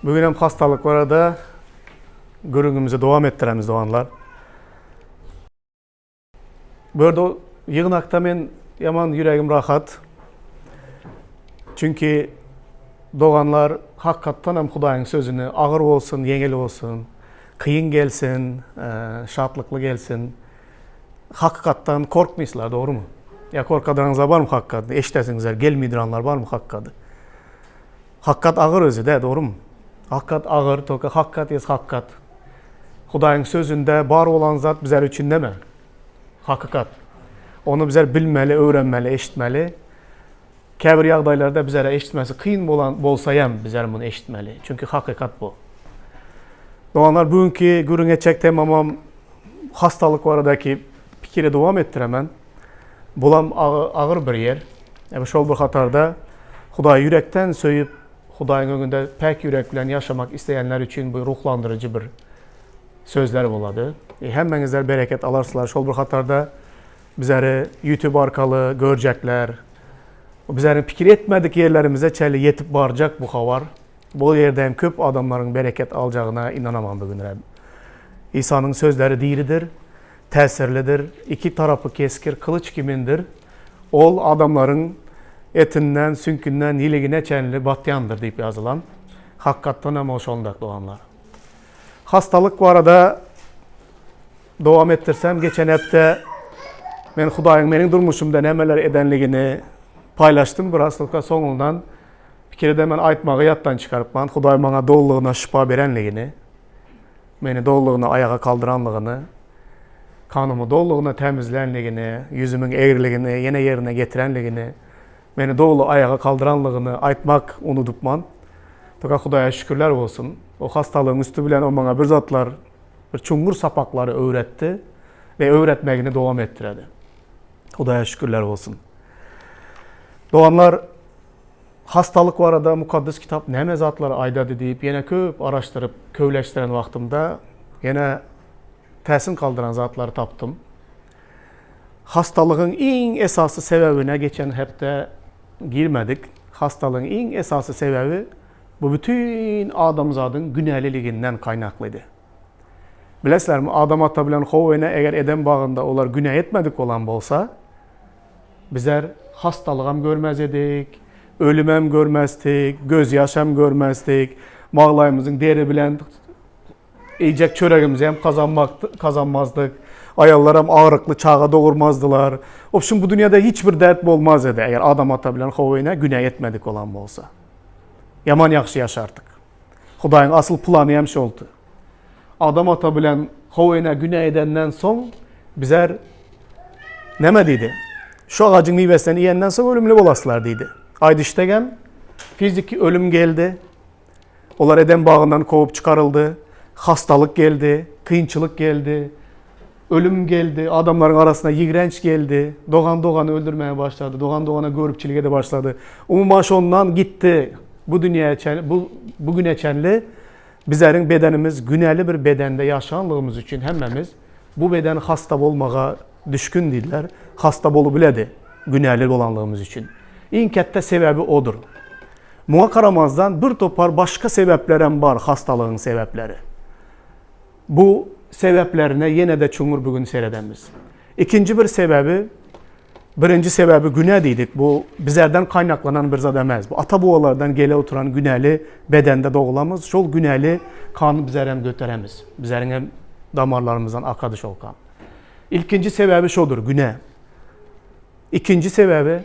Bugün hem hastalyk barada gürrüňimizi dowam etdiremiz doganlar. Bu ýerde ýygnakda men ýaman ýüregim rahat. Çünki doganlar hakykatdan hem Hudaýyň sözüni agyr bolsun, ýeňil bolsun, kyn gelsin, şatlykly gelsin, hakykatdan korkmaýslar, dogrumy? Ýa korkadyranlar barmy hakykatdan? Eşidesiňizler, gelmeýdiranlar barmy hakykady? Hakykat agyr özi dä, dogrumy? Hakykat agyr, tolko hakykat ýes hakykat. Hudaýyň sözünde bar bolan zat bizler üçin näme? Hakykat. Ony bizler bilmeli, öwrenmeli, eşitmeli. Käbir ýagdaýlarda bizlere eşitmesi kyn bolan bolsa hem bizler muny eşitmeli. Çünki hakykat bu. Doganlar, bu günki gürrüň etjek temamam hastalyk baradaky pikiri dowam etdiremen. Bulam agyr bir ýer. Ýa şol bir hatarda Hudaýy ýürekden söýüp, Hudaýyň öňünde päk ýürek bilen ýaşamak isleýänler üçin bu ruhlandyryjy bir sözler bolady. E, hemmeňizler bereket alarsylar. Şol bir hatarda bizleri YouTube arkaly görjekler. Bizleriň pikir etmedik ýerlerimize çenli ýetip barjak bu habar. Bu ýerde hem köp adamlaryň bereket aljagyna inanaman bu gün. İsa'nın sözleri diridir. Täsirlidir, iki tarapy keskir gylyç kimindir. Ol adamlaryň etinden, süňkünden, ýiligine çenli batýandyr diýip ýazylan. Hakykatdan hem ol şondak doganlar. Hastalyk barada dowam etdirsem, geçen hepde men Hudaýyň meniň durmuşymda nämeler edenligini paýlaşdym biraz, soňundan pikir edemen aýtmagy ýatdan çykarypman, Hudaý maňa dolulygyna şypa berenligini. Meni dolulygyna aýaga galdyranlygyny, kanymy dolulygyna tämizlänligini, ýüzümiň egriligini ýene ýerine getirenligini, meni doly aýaga galdyranlygyny aýtmak unudypman. Toka Hudaýa şükürler bolsun. O hastalygyň üsti bilen o maňa bir zatlar, bir çuňňur sapaklary öwretdi we öwretmegini dowam etdiredi. Hudaýa şükürler bolsun. Doganlar, Hastalyk barada Mukaddes Kitap näme zatlary aýdady diýip ýene köp araşdyryp, köwleşdiren wagtymda ýene täsin galdyran zatlary tapdym. Hastalygyň iň esasy sebäbine geçen hepde girmedik. Hastalygyň iň esasy sebäbi bu bütin adamzadyň günäliliginden kaýnaklydy. Bilesizlermi, Adam ata bilen How ene eger Eden bagynda olar günä etmedik bolan bolsa, Bizler hastalygam görmez edik, ölümem görmezdik, gözýaşam görmezdik. Maglaýymyzyň deri bilen iýjek çöregimizi hem kazanmak kazanmazdyk. Aýallaram agyrykly çaga dogurmazdylar. Obşim bu dünýäde hiç bir dert bolmaz edi eger Adam ata bilen How ene günä etmedik bolan bolsa. Ýaman ýagşy ýaşardyk. Hudaýyň asyl plany hem şoldy. Adam ata bilen How ene günä edenden soň bizler näme diýdi? Şu agajyň miwesinden iýenden soň ölümli bolaslar diýdi. Aýdyşdagam fiziki ölüm geldi. Olar Eden bagyndan kowup çykaryldy. Hastalyk geldi, kynçylyk geldi. Ölüm geldi, adamlaryň arasyna ýigrenç geldi. Dogan dogany öldürmäge başlady, dogan dogana göripçilik ede başlady. Umuman şondan gitdi bu dünýäye çenli, bu bu güne çenli Bizleriň bedenimiz günäli bir bedende ýaşanlygymyz üçin hemmämiz bu beden hasta bolmaga düşkün diýdiler. Hasta bolubiledi günäli bolanlygymyz üçin. Iň kätde sebäbi odur. Muňa garamazdan bir topar başga sebäplerem bar hastalygyň sebäpleri. Bu sebäplerine ýene-de çuňňur bu gün seredemiz. Ikinji bir sebäbi Birinji sebäbi günä diýdik. Bu bizlerden kaýnaklanan bir zat emes. Bu ata-babalardan gele oturan günäli bedende dogulamyz. Şol günäli kany bizler hem göteremiz. Bizleriň hem damarlarymyzdan akady şol kan. Ilkinji sebäbi şodur, günä. Ikinji sebäbi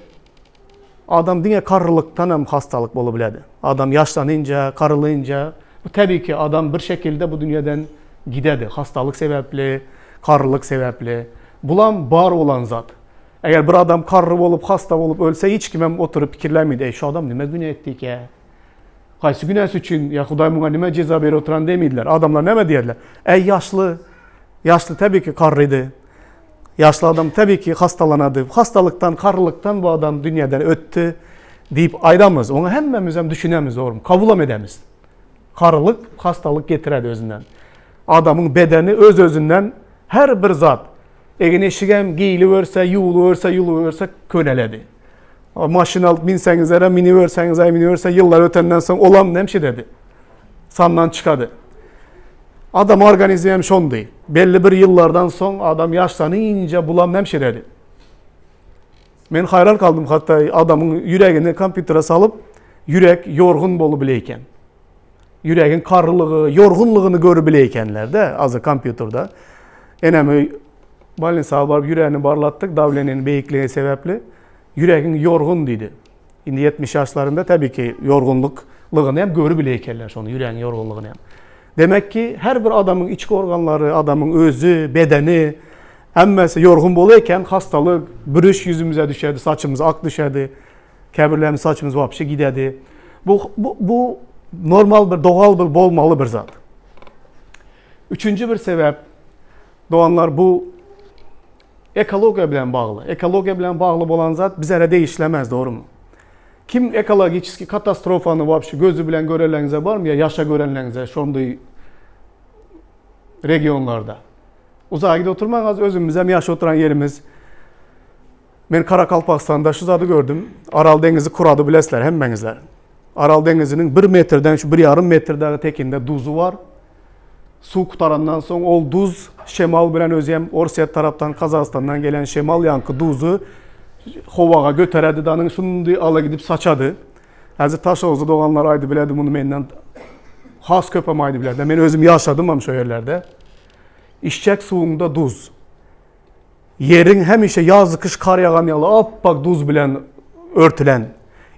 adam diňe karrylykdan hem hastalyk bolup biledi. Adam ýaşlanynca, karrylynca, bu tebigy ki adam bir şekilde bu dünýeden gidedi. Hastalyk sebäpli, karrylyk sebäpli. Bulam bar bolan zat. Eger bir adam karry bolup, hasta bolup ölse, hiç kimem oturyp pikirlenmeýdi, Eý, şu adam nime günä etdikä? Haýsy günäsi üçin, ýa Hudaý muňa nime jeza berip oturan diýmeýdiler. Adamlar näme diýerler? Eý, ýaşly, ýaşly tebigy ki karrydy. Ýaşly adam tebigy ki hastalanady. Hastalykdan, karrylykdan bu adam dünýäden ötdi diýip aýdamyz. Oňa hemmemizem düşünemiz, dogrumy? Kabulam edemiz. Karrylyk hastalyk getiredi özünden. Adamyň bedeni öz-özünden Her bir zat, egin-eşigem geýiliberse, ýuwulyberse, ýuwulyberse köneledi. Maşyn alyp minseňizlerem, miniberseňiz, miniberse, ýyllar ötenden soň olam nemşe dedi. Sandan çykady. Adam organizmi hem şondy. Belli bir ýyllardan soň adam ýaşlanynca bulam hem şiredi. Men haýran galdym hatda adamyň ýüregini kompýutere salyp, ýürek ýorgun bolup bile eken. Ýüregiň karlygy, ýorgunlygyny görüp bile ekenler-de, azy kompýuterde. Enemi bolnisa baryp ýüregini barlatdyk, dawleniýeniň beýikligi sebäpli ýüregiň ýorgun diýdi. Indi 70 ýaşlarynda tabii ki ýorgunlyklygyny hem görüp bile ekenler şony, ýüregiň ýorgunlygyny hem. Demek ki, her bir adamyň içki organlary, adamyň özi, bedeni hemmesi ýorgun bolar eken, hastalyk, bürüş ýüzümize düşedi, saçymyz ak düşedi. Käbirlerimiz saçymyz wapşe gidedi. Bu, bu, bu normal bir, dogal bir bolmaly bir zat. Üçünji bir sebäp, doganlar bu ekologiýa bilen bagly. Ekologiýa bilen bagly bolan zat bizlere degişlemez, dogrumy? Kim ekologiçeski katastrofany wapşe gözi bilen görenleriňize barmy ýa ýaşa görenleriňize şondy regionlarda? Uzaga gidip oturmaň az özümizem ýaşap oturan ýerimiz. Men Karakalpagystanda şu zady gördüm. Aral deňizi kurady bilesizler hemmeňizler. Aral deňiziniň bir metrden şu bir ýarym metr dagy tekinde duzy bar. Suw gutarandan soň ol duz şemal bilen özi hem Orsýet tarapdan Kazagystandan gelen şemal ýaňky duzy howaga göteredi danyň şundy ala gidip saçady. Häzir Taşoguzda doganlar aýdy biledi muny menden has köpem aýdy bilerdi. Men özüm ýaşadym hem şo ýerlerde. Içjek suwuňda duz. Ýeriň hemişe ýaz-kyş gar ýagan ýaly appak duz bilen örtülen.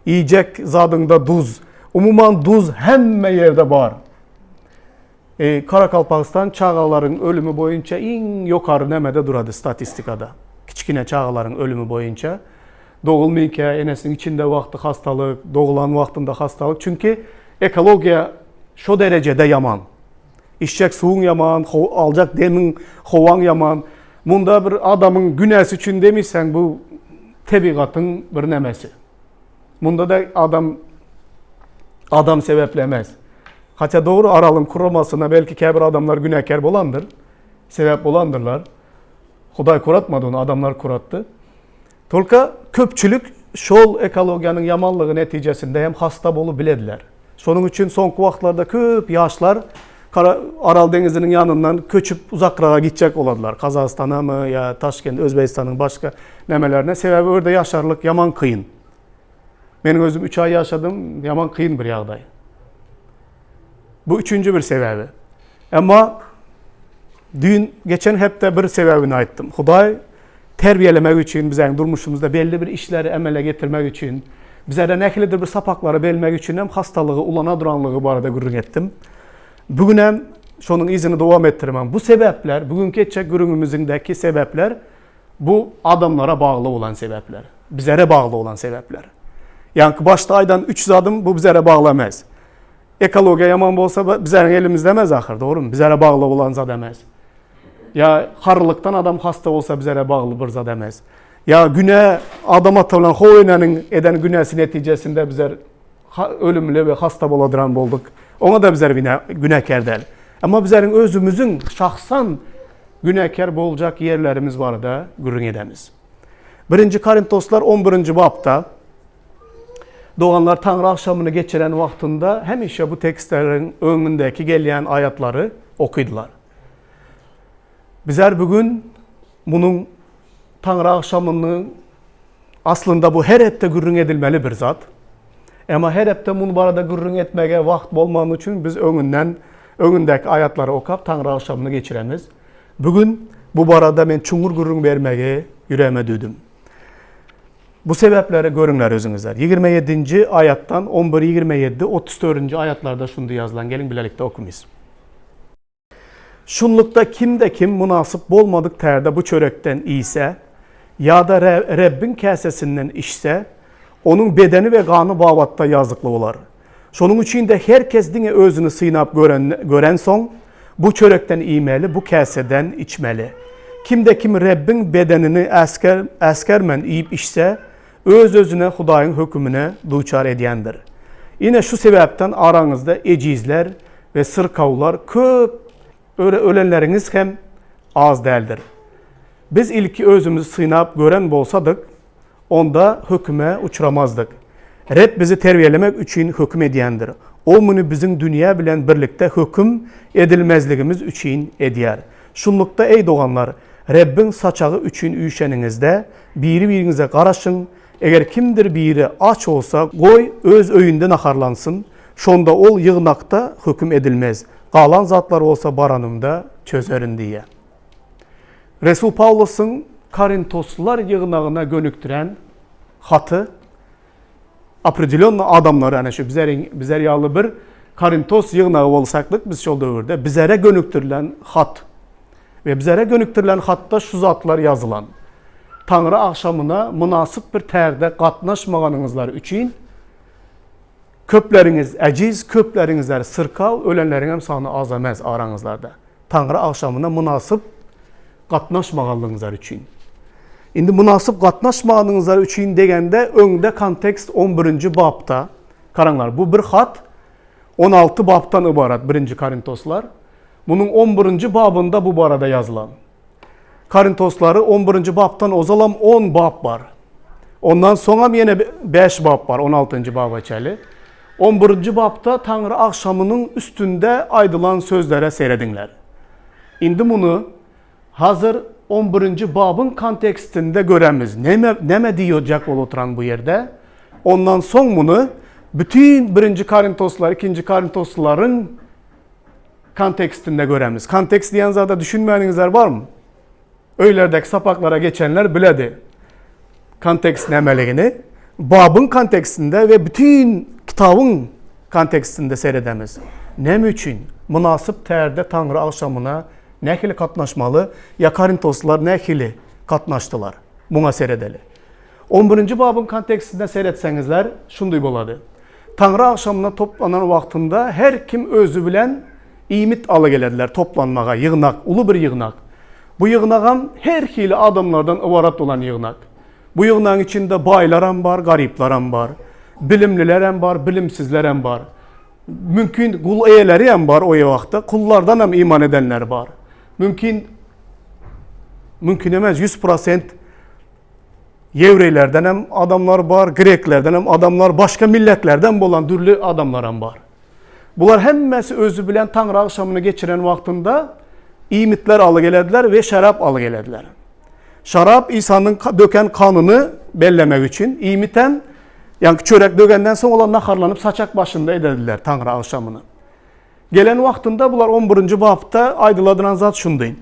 Iýjek zadyňda duz. Umuman duz hemme ýerde bar. E, Karakalpagystan çagalaryň ölümi boýunça iň ýokary nämede durady statistikada. Kiçgine çagalaryň ölümi boýunça. Dogulmyka enesiniň içinde wagty hastalyk, dogulan wagtynda hastalyk. Çünki ekologiýa şo derejede ýaman. Içjek suwuň ýaman, aljak demiň, howaň ýaman. Munda bir adamyň günäsi üçin demişseň bu tebigatyň bir nemesi. Munda da adam adam sebäplemez. Haça dogry Aralyň kuramasyna belki käbir adamlar günäkär bolandyr. Sebäp bolandyrlar. Hudaý kuratmady ony, adamlar kuratdy. Tolka köpçülik şol ekologiýanyň ýamanlygy netijesinde hem hasta bolup bilediler. Şonuň üçin soňky wagtlarda köp ýaşlar Kara Aral deňiziniň ýanyndan köçüp uzakraga gitjek boladylar. Kazagystanamy ýa Taşkent, Özbegistanyň başga nemelerine. Sebäbi o ýerde ýaşarlyk ýaman kyn. Meniň özüm 3 aý ýaşadym, ýaman kyn bir ýagdaý. Bu üçünji bir sebäbi. Emma düýn geçen hepde bir sebäbini aýtdym. Hudaý terbiýelemek üçin, biziň durmuşymyzda belli bir işleri emele getirmek üçin, bizlere nähilidir bir sapaklary bermek üçin hem hastalygy ulana duranlygy barada gürrüň etdim. Bu gün hem şonuň yzyny dowam etdirmem. Bu sebäpler, bugünki etjek gürrüňimiziňdäki sebäpler bu adamlara bagly bolan sebäpler. Bizlere bagly bolan sebäpler. Ýaňky başda aýdan üç zadym bu bizlere bagly emes. Ekologiýa ýaman bolsa bizleriň elimizde emes ahyr, dogrymy? Bizlere bagly bolan zat emes. Ýa harlykdan adam hasta bolsa bizlere bagly bir zat emes. Ýa günä Adam ata bilen How enäniň eden günäsi netijesinde bizler ölümli we hasta boladyran bolduk. Oňa da bizler günäkär däl. Emma bizleriň özümiziň şahsan günäkär boljak ýerlerimiz barada gürrüň edemiz. Birinji Korintoslar 11-nji bapda Doganlar Taňry agşamyny geçiren wagtynda hemişe bu tekstleriň öňündäki gelýän aýatlary okydylar. Bizler bu gün munuň Taňry agşamyny aslynda bu her hepde gürrüň edilmeli bir zat. Emma her hepde muny barada gürrüň etmege wagt bolmany üçin biz öňünden öňündäki aýatlary okap Taňry agşamyny geçiremiz. Bu gün bu barada men çuňňur gürrüň bermegi ýüregime düwdüm. Bu sebäpleri görüňler özüňizler. 27-nji aýatdan 11, 27, 34-nji aýatlarda şundy ýazylan. Geliň bilelikde okumyz. Şunlukda kimde-kim mynasyp bolmadyk tärde bu çörekden iýse, ýa-da Rebbiň käsesinden içse, onuň bedeni we gany babatda ýazykly bolar. Şonuň üçin-de her kes diňe özüni synap gören, görensoň, bu çörekden iýmeli, bu käseden içmeli. Kimde-kim Rebbiň bedenini äsger, äsgermän iýip içse, öz-özüne Hudaýyň hökümine duçar edýändir. Ine, şu sebäpden araňyzda ejizler we syrkawlar köp, ölenleriňiz hem az däldir. Biz ilki özümizi synap gören bolsadyk, onda höküme uçramazdyk. Reb bizi terbiýelemek üçin höküm edýändir. Ol muny biziň dünýä bilen birlikde höküm edilmezligimiz üçin edýär. Şunlukda, eý doganlar, Rebbiň saçagy üçin üýşeniňizde, biri-biriňize garaşyň, eger kimdir biri aç bolsa, goý, öz öýünde naharlansyn, şonda ol ýygnakda höküm edilmez, galan zatlar bolsa baranymda çözerin diýýär. Resul Pawlusyň Korintoslylar ýygnagyna gönükdiren haty opredelýonny adamlara, ýagny şu bizeriň bizer ýaly bir Korintos ýygnagy bolsakdyk biz şol döwürde bizere gönükdirilen hat. We bizere gönükdirilen hatda şu zatlar ýazylan. Taňry agşamyna mynasyp bir tärde gatnaşmaganyňyzlar üçin köpleriňiz ejiz, köpleriňizler syrkaw, ölenleriňem sany az emez araňyzlarda. Taňry agşamyna mynasyp gatnaşmaganlygyňyzlar üçin. Indi mynasyp gatnaşmanyňyzlar üçin degende öňde kontekst on birinji bapda garaňlar bu bir hat 16 bapdan ybarat birinji Korintoslar. Munuň on birinji babynda bu barada ýazylan. Korintoslary on birinji bapdan ozalam on bap bar. Ondan soňam ýene bäş bap bar on altynjy baba çenli. On birinji bapda Taňry agşamynyň üstünde aýdylan sözlere serediňler. Indi muny Hazir on birinji babyň kontekstinde göremiz. Neme, neme diýjek bolup oturan bu ýerde? Ondan soň muny bütin birinji Korintoslar, ikinji Korintoslylaryň kontekstinde göremiz. Kontekst diýen zada düşünmäniňizler barmy? Öýlerdäki sapaklara geçenler biledi. Kontekst nämeligini. Babyň kontekstinde we bütin kitabyň kontekstinde seredemiz. Näme üçin mynasyp tärde Taňry agşamyna nähili gatnaşmaly ýa korintoslylar nähili gatnaşdylar? Muňa seredeli. On birinji babyň kontekstinde seretseňizler şunday bolady. Taňry agşamyna toplanan wagtynda her kim özi bilen iýmit ala gelediler toplanmaga, ýygnak, uly bir ýygnak. Bu ýygnagam her hili adamlardan ybarat bolan ýygnak. Bu ýygnagyň içinde baýlaram bar, garyplaram bar. Bilimlilerem bar, bilimsizlerem bar. Mümkin gul eýeleri hem bar o wagtda, kullardan hem iman edenler bar. Mümkin mümkin emes 100% ýewreýlerden hem adamlar bar, greklerden hem adamlar, başga milletlerden bolan dürli adamlar hem bar. Bular hemmesi özi bilen Taňry agşamyny geçiren wagtynda iýmitler aly gelediler we şerap aly gelediler. Şarap Isanyň döken kanyny bellemek üçin, iýmitem, ýagny çörek dögenden soň olar naharlanyp saçak başynda ederdiler Taňry agşamyny. Gelen wagtynda bular on birinji bapda aýdyladylan zat şundy.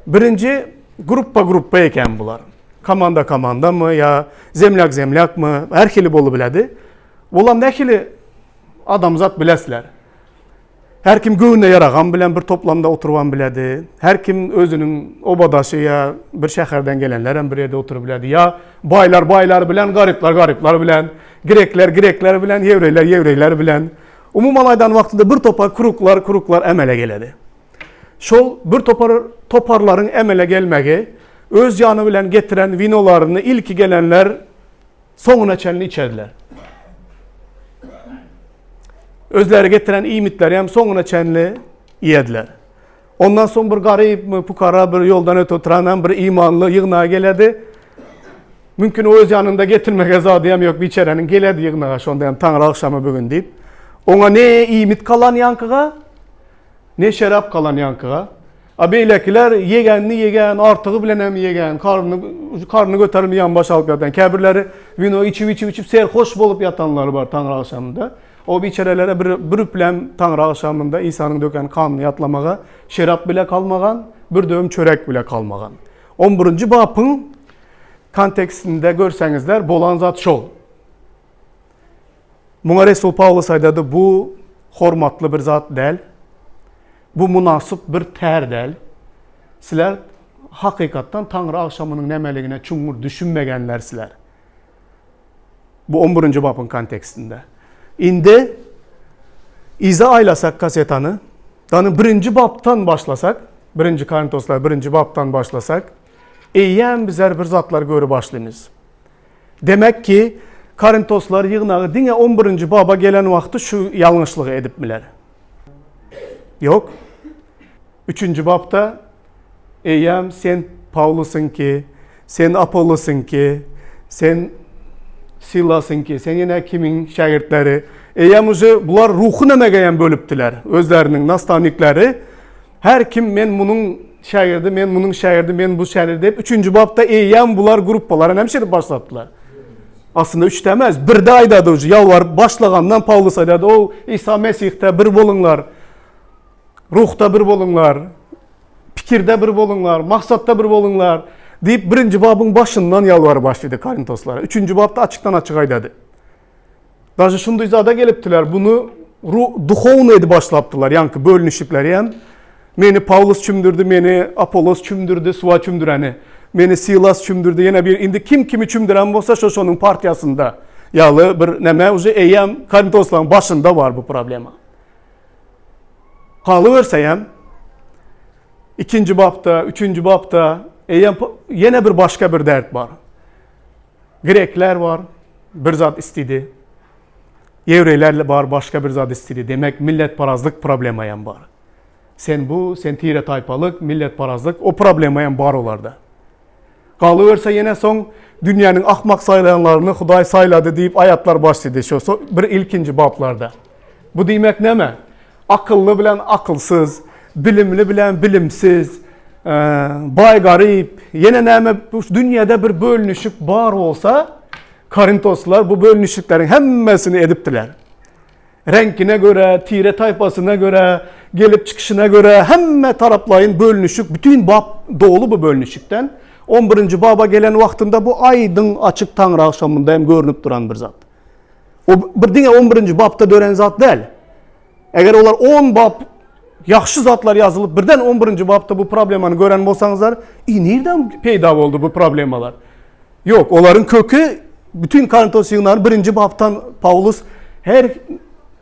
Birinji gruppa gruppa eken bular. Komanda komandamy ýa zemlýak zemlýakmy her hili bolubiledi. Olam nähili adamzat bilesler. Her kim göwnüne ýaragan bilen bir toplamda oturybam biledi. Her kim özüniň obadaşy ýa bir şäherden gelenler hem bir ýerde oturyp biledi. Ýa baýlar baýlar bilen, garyplar garyplar bilen, grekler grekler bilen, ýewreýler ýewreýler bilen. Umuman aýdan wagtynda bir topar kruklar kruklar emele geledi. Şol bir topar toparlaryň emele gelmegi öz ýany bilen getiren winolaryny ilki gelenler soňuna çenli içerdiler. Özleri getiren iýmitleri hem soňuna çenli iýediler. Ondan soň bir garyp, pukara bir ýoldan ötüp oturan hem bir imanly ýygnaga geledi. Mümkin o öz ýanynda getirmege zady hem ýok biçäräniň geledi ýygnaga şonda hem Taňry agşamy bu gün diýip. Oňa ne iýmit galan ýaňkyga, ne şerap galan ýaňkyga. A beýlekiler ýegenini ýegen, artygy bilen hem ýegen, karny karny göterip ýanbaş alyp ýatan. Käbirleri wino içip içip içip serhoş bolup ýatanlary bar Taňry agşamynda. O biçärelere bir bir üplem Taňry agşamynda Isanyň döken kanyny ýatlamaga şerap bile kalmagan, bir döwüm çörek bile kalmagan. On birinji bapyň kontekstinde görseňizler bolan zat şol. Muňa Resul Pawlus aýdady, bu hormatly bir zat däl. Bu mynasyp bir tär däl. Sizler hakykatdan Taňry agşamynyň nämeligine çuňňur düşünmegenler sizler. Bu on birinji bapyň kontekstinde. Indi yza aýlasak kasetany, dany birinji bapdan başlasak, birinji Korintoslar birinji bapdan başlasak, eýýäm bizler bir zatlar görüp başlymyz. Demek ki, Korintoslar ýygnagy diňe on birinji baba gelen wagty şu ýalňyşlygy edipmiler? Ýok. Üçünji bapda eýýäm sen Pawlusyňky, sen Apollosyňky, sen Silasyňky, sen ýene kimiň şägirtleri? Eýýäm uje bular ruhy nämegeýem bölüpdiler. Özleriniň nastavnikleri her kim men munuň şägirdi, men munuň şägirdi, men bu şägirdi diýip, üçünji bapda eýýäm bular gruppalara näme şeýdip başlapdylar. Aslynda üçde emes, birde aýdady uje ýalbaryp başlagandan Pawlus aýdady, O Isa Mesihde bir boluňlar. Ruhda bir boluňlar. Pikirde bir boluňlar, maksatda bir boluňlar diýip birinji babyň başyndan ýalbaryp başlady Korintoslara. Üçünji bapda açykdan açyk aýdady. Daže şunday zada gelipdiler. Bunu duhowny edip başlapdylar. Ýaňky bölünişikleri hem. Meni Pawlus çümdürdi, meni Apollos çümdürdi, suwa çümdüreni. Meni Silas çümdürdi. Ýene bir indi kim kimi çümdüren bolsa şo şonuň partiýasynda. Ýaly bir näme uje eýýäm Korintoslaryň başynda bar bu problema. Galyberse hem ikinji bapda, üçünji bapda eýýäm ýene bir başga bir dert bar. Grekler bar, bir zat istedi. Ýewreýler bar, başga bir zat istedi. Demek milletparazlyk problema hem bar. Sen bu, sen tire taýpalyk, milletparazlyk, o problema hem bar olarda. Galyberse ýene soň dünýäniň ahmak saýlaýanlaryny Hudaý saýlady diýip aýatlar başlady şo bir ilkinji baplarda. Bu diýmek näme? Akylly bilen akylsyz, bilimli bilen bilimsiz, baý garyp, ýene näme bu dünýäde bir bölünişik bar bolsa, Korintoslar bu bölünişikleriň hemmesini edipdiler. Reňkine görä, tire taýpasyna görä, gelip çykyşyna görä hemme taraplaýyn bölünişik, bütin bap doly bu bölünişikden. On birinji baba gelen wagtynda bu aýdyň açyk Taňry agşamynda hem görnüp duran bir zat. O bir diňe on birinji bapda dörän zat däl. Eger olar on bap ýagşy zatlar ýazylyp birden on birinji bapda bu problemany gören bolsaňyzlar, i nirden peýda boldy bu problemalar? Ýok, olaryň köki bütin Korintos ýygnagyny birinji bapdan Pawlus her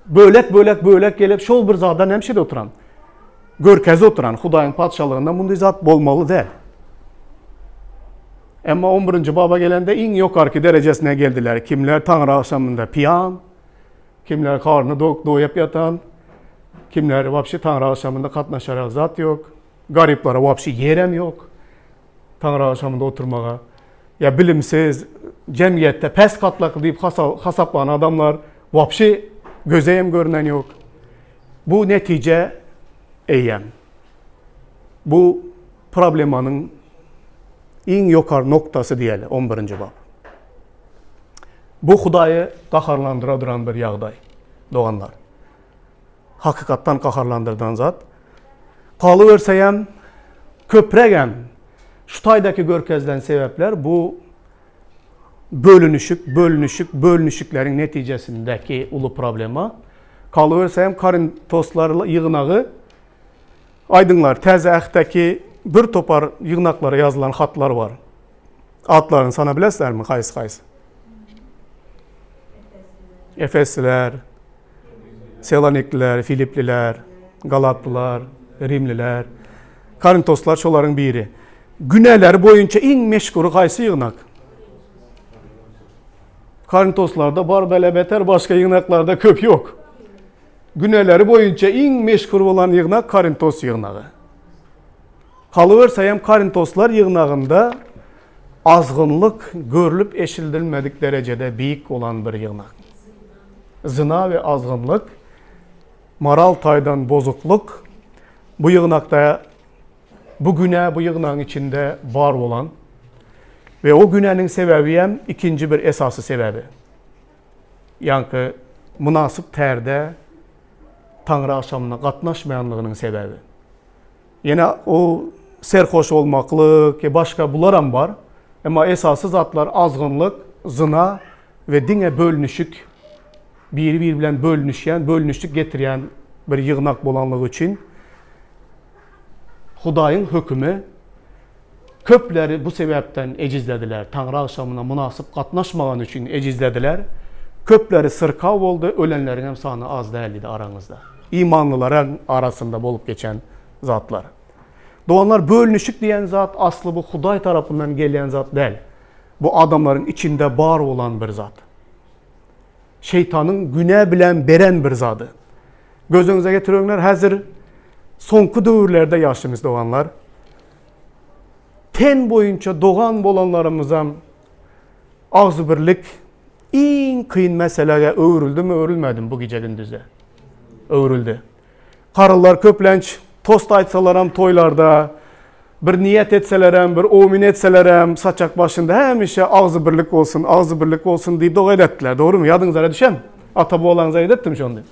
bölek-bölek bölek gelip şol bir zada näme şeýle oturan? Görkezi oturan Hudaýyň patyşalygynda munday zat bolmaly däl. Emma 11-nji baba gelende iň ýokarky derejesine geldiler. Kimler Taňry agşamynda piýan, kimler karny dok doýup ýatan, kimler wapşe Taňry agşamynda gatnaşara zat ýok. Garyplara wapşe ýerem ýok. Taňry agşamynda oturmaga ýa bilimsiz, jemgyýetde pes gatlakly diýip hasaplan adamlar wapşe göze hem görnen ýok. Bu netije eýýäm. Bu problemanyň iň ýokary noktasy diýeli, on birinji bap. Bu Hudaýy gaharlandyra duran bir ýagdaý, doganlar. Hakykatdan gaharlandyrdan zat. Galyberseýem, köprägem şu taýdaky görkezilen sebäpler bu bölünişik, bölünişik, bölünişikleriň netijesindäki uly problema. Galyberseýem, Korintoslar ýygnagy aýdyňlar, Täze Ähtdäki bir topar ýygnaklara ýazylan hatlar bar. Atlaryny sana bilesizlermi, haýsy-haýsy? Efesliler, Selanikliler, Filipliler, Galatlylar, Rimliler, Korintoslar şolaryň biri. Günäleri boýunça iň meşhury haýsy ýygnak? Korintoslarda bar bele beter, başga ýygnaklarda köp ýok. Günäleri boýunça iň meşhur bolan ýygnak Korintos ýygnagy. Galyberse hem Korintoslar ýygnagynda azgynlyk görlüp eşildilmedik derejede beýik bolan bir ýygnak. Zyna we azgynlyk, moral taýdan bozuklyk bu ýygnakda bu günä bu ýygnagyň içinde bar bolan we o günäniň sebäbi hem ikinji bir esasy sebäbi. Ýaňky mynasyp tärde Taňry agşamyna gatnaşmaýanlygynyň sebäbi. Ýene o serhoş bolmaklyk, e başga bularam bar. Emma esasy zatlar azgynlyk, zyna we diňe bölünişik, biri-biri bilen bölünişýän, bölünişlik getirýän bir ýygnak bolanlygy üçin Hudaýyň hökümi köpleri bu sebäpden ejizlediler. Taňry agşamyna mynasyp gatnaşmagany üçin ejizlediler. Köpleri syrkaw boldy, ölenleriň hem sany az dälidi araňyzda. Imanlylaryň arasynda bolup geçen zatlar. Doganlar bölünişik diýen zat asly bu Hudaý tarapyndan gelýän zat däl. Bu adamlaryň içinde bar bolan bir zat. Şeýtanyň günä bilen beren bir zady. Göz öňüňize getiriňler häzir soňky döwürlerde ýaşymyz doganlar. Ten boýunça dogan bolanlarymyzam agzybirlik. Iň kyn meselege öwrüldimi, öwrülmedimi bu gije-gündizde? Öwrüldi. Garylar köplenç tost aýtsalaram toýlarda, bir niýet etselerem, bir omyn etselerem saçak başynda hemişe agzybirlik bolsun, agzybirlik bolsun diýip doga edetdiler. Dogrumy? Ýadyňyzlara düşen? Ata-babalaryňyza edetdimi şony?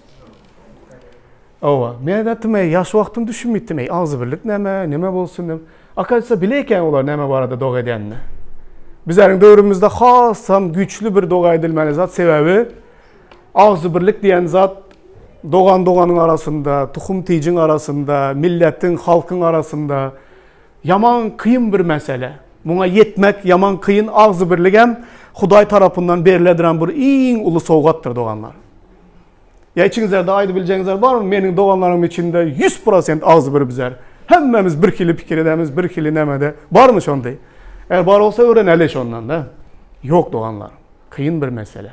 Hawa, men aýtdym, eý, ýaş wagtym düşünmipdim, eý, agzybirlik näme, neme bolsun diýip. Akaýsa bile eken olar näme barada doga edýänini. Bizleriň döwrümizde hasam güýçli bir doga edilmeli zat, sebäbi agzybirlik diýen zat dogan-doganyň arasynda, tuhum-tijiň arasynda, milletiň, halkyň arasynda ýaman kyn bir mesele. Muňa ýetmek ýaman kyn, agzybirligem Hudaý tarapyndan berilediren bir iň uly sowgatdyr doganlar. Ýa içiňizlerde aýdybiljegiňizler barmy, meniň doganlarym içinde 100% agzybir bizler. Hemmämiz bir hili pikir edemiz, bir hili nämede. Barmy şonday? Eger bar bolsa öwreneli şondan da. Ýok doganlar. Kyn bir mesele.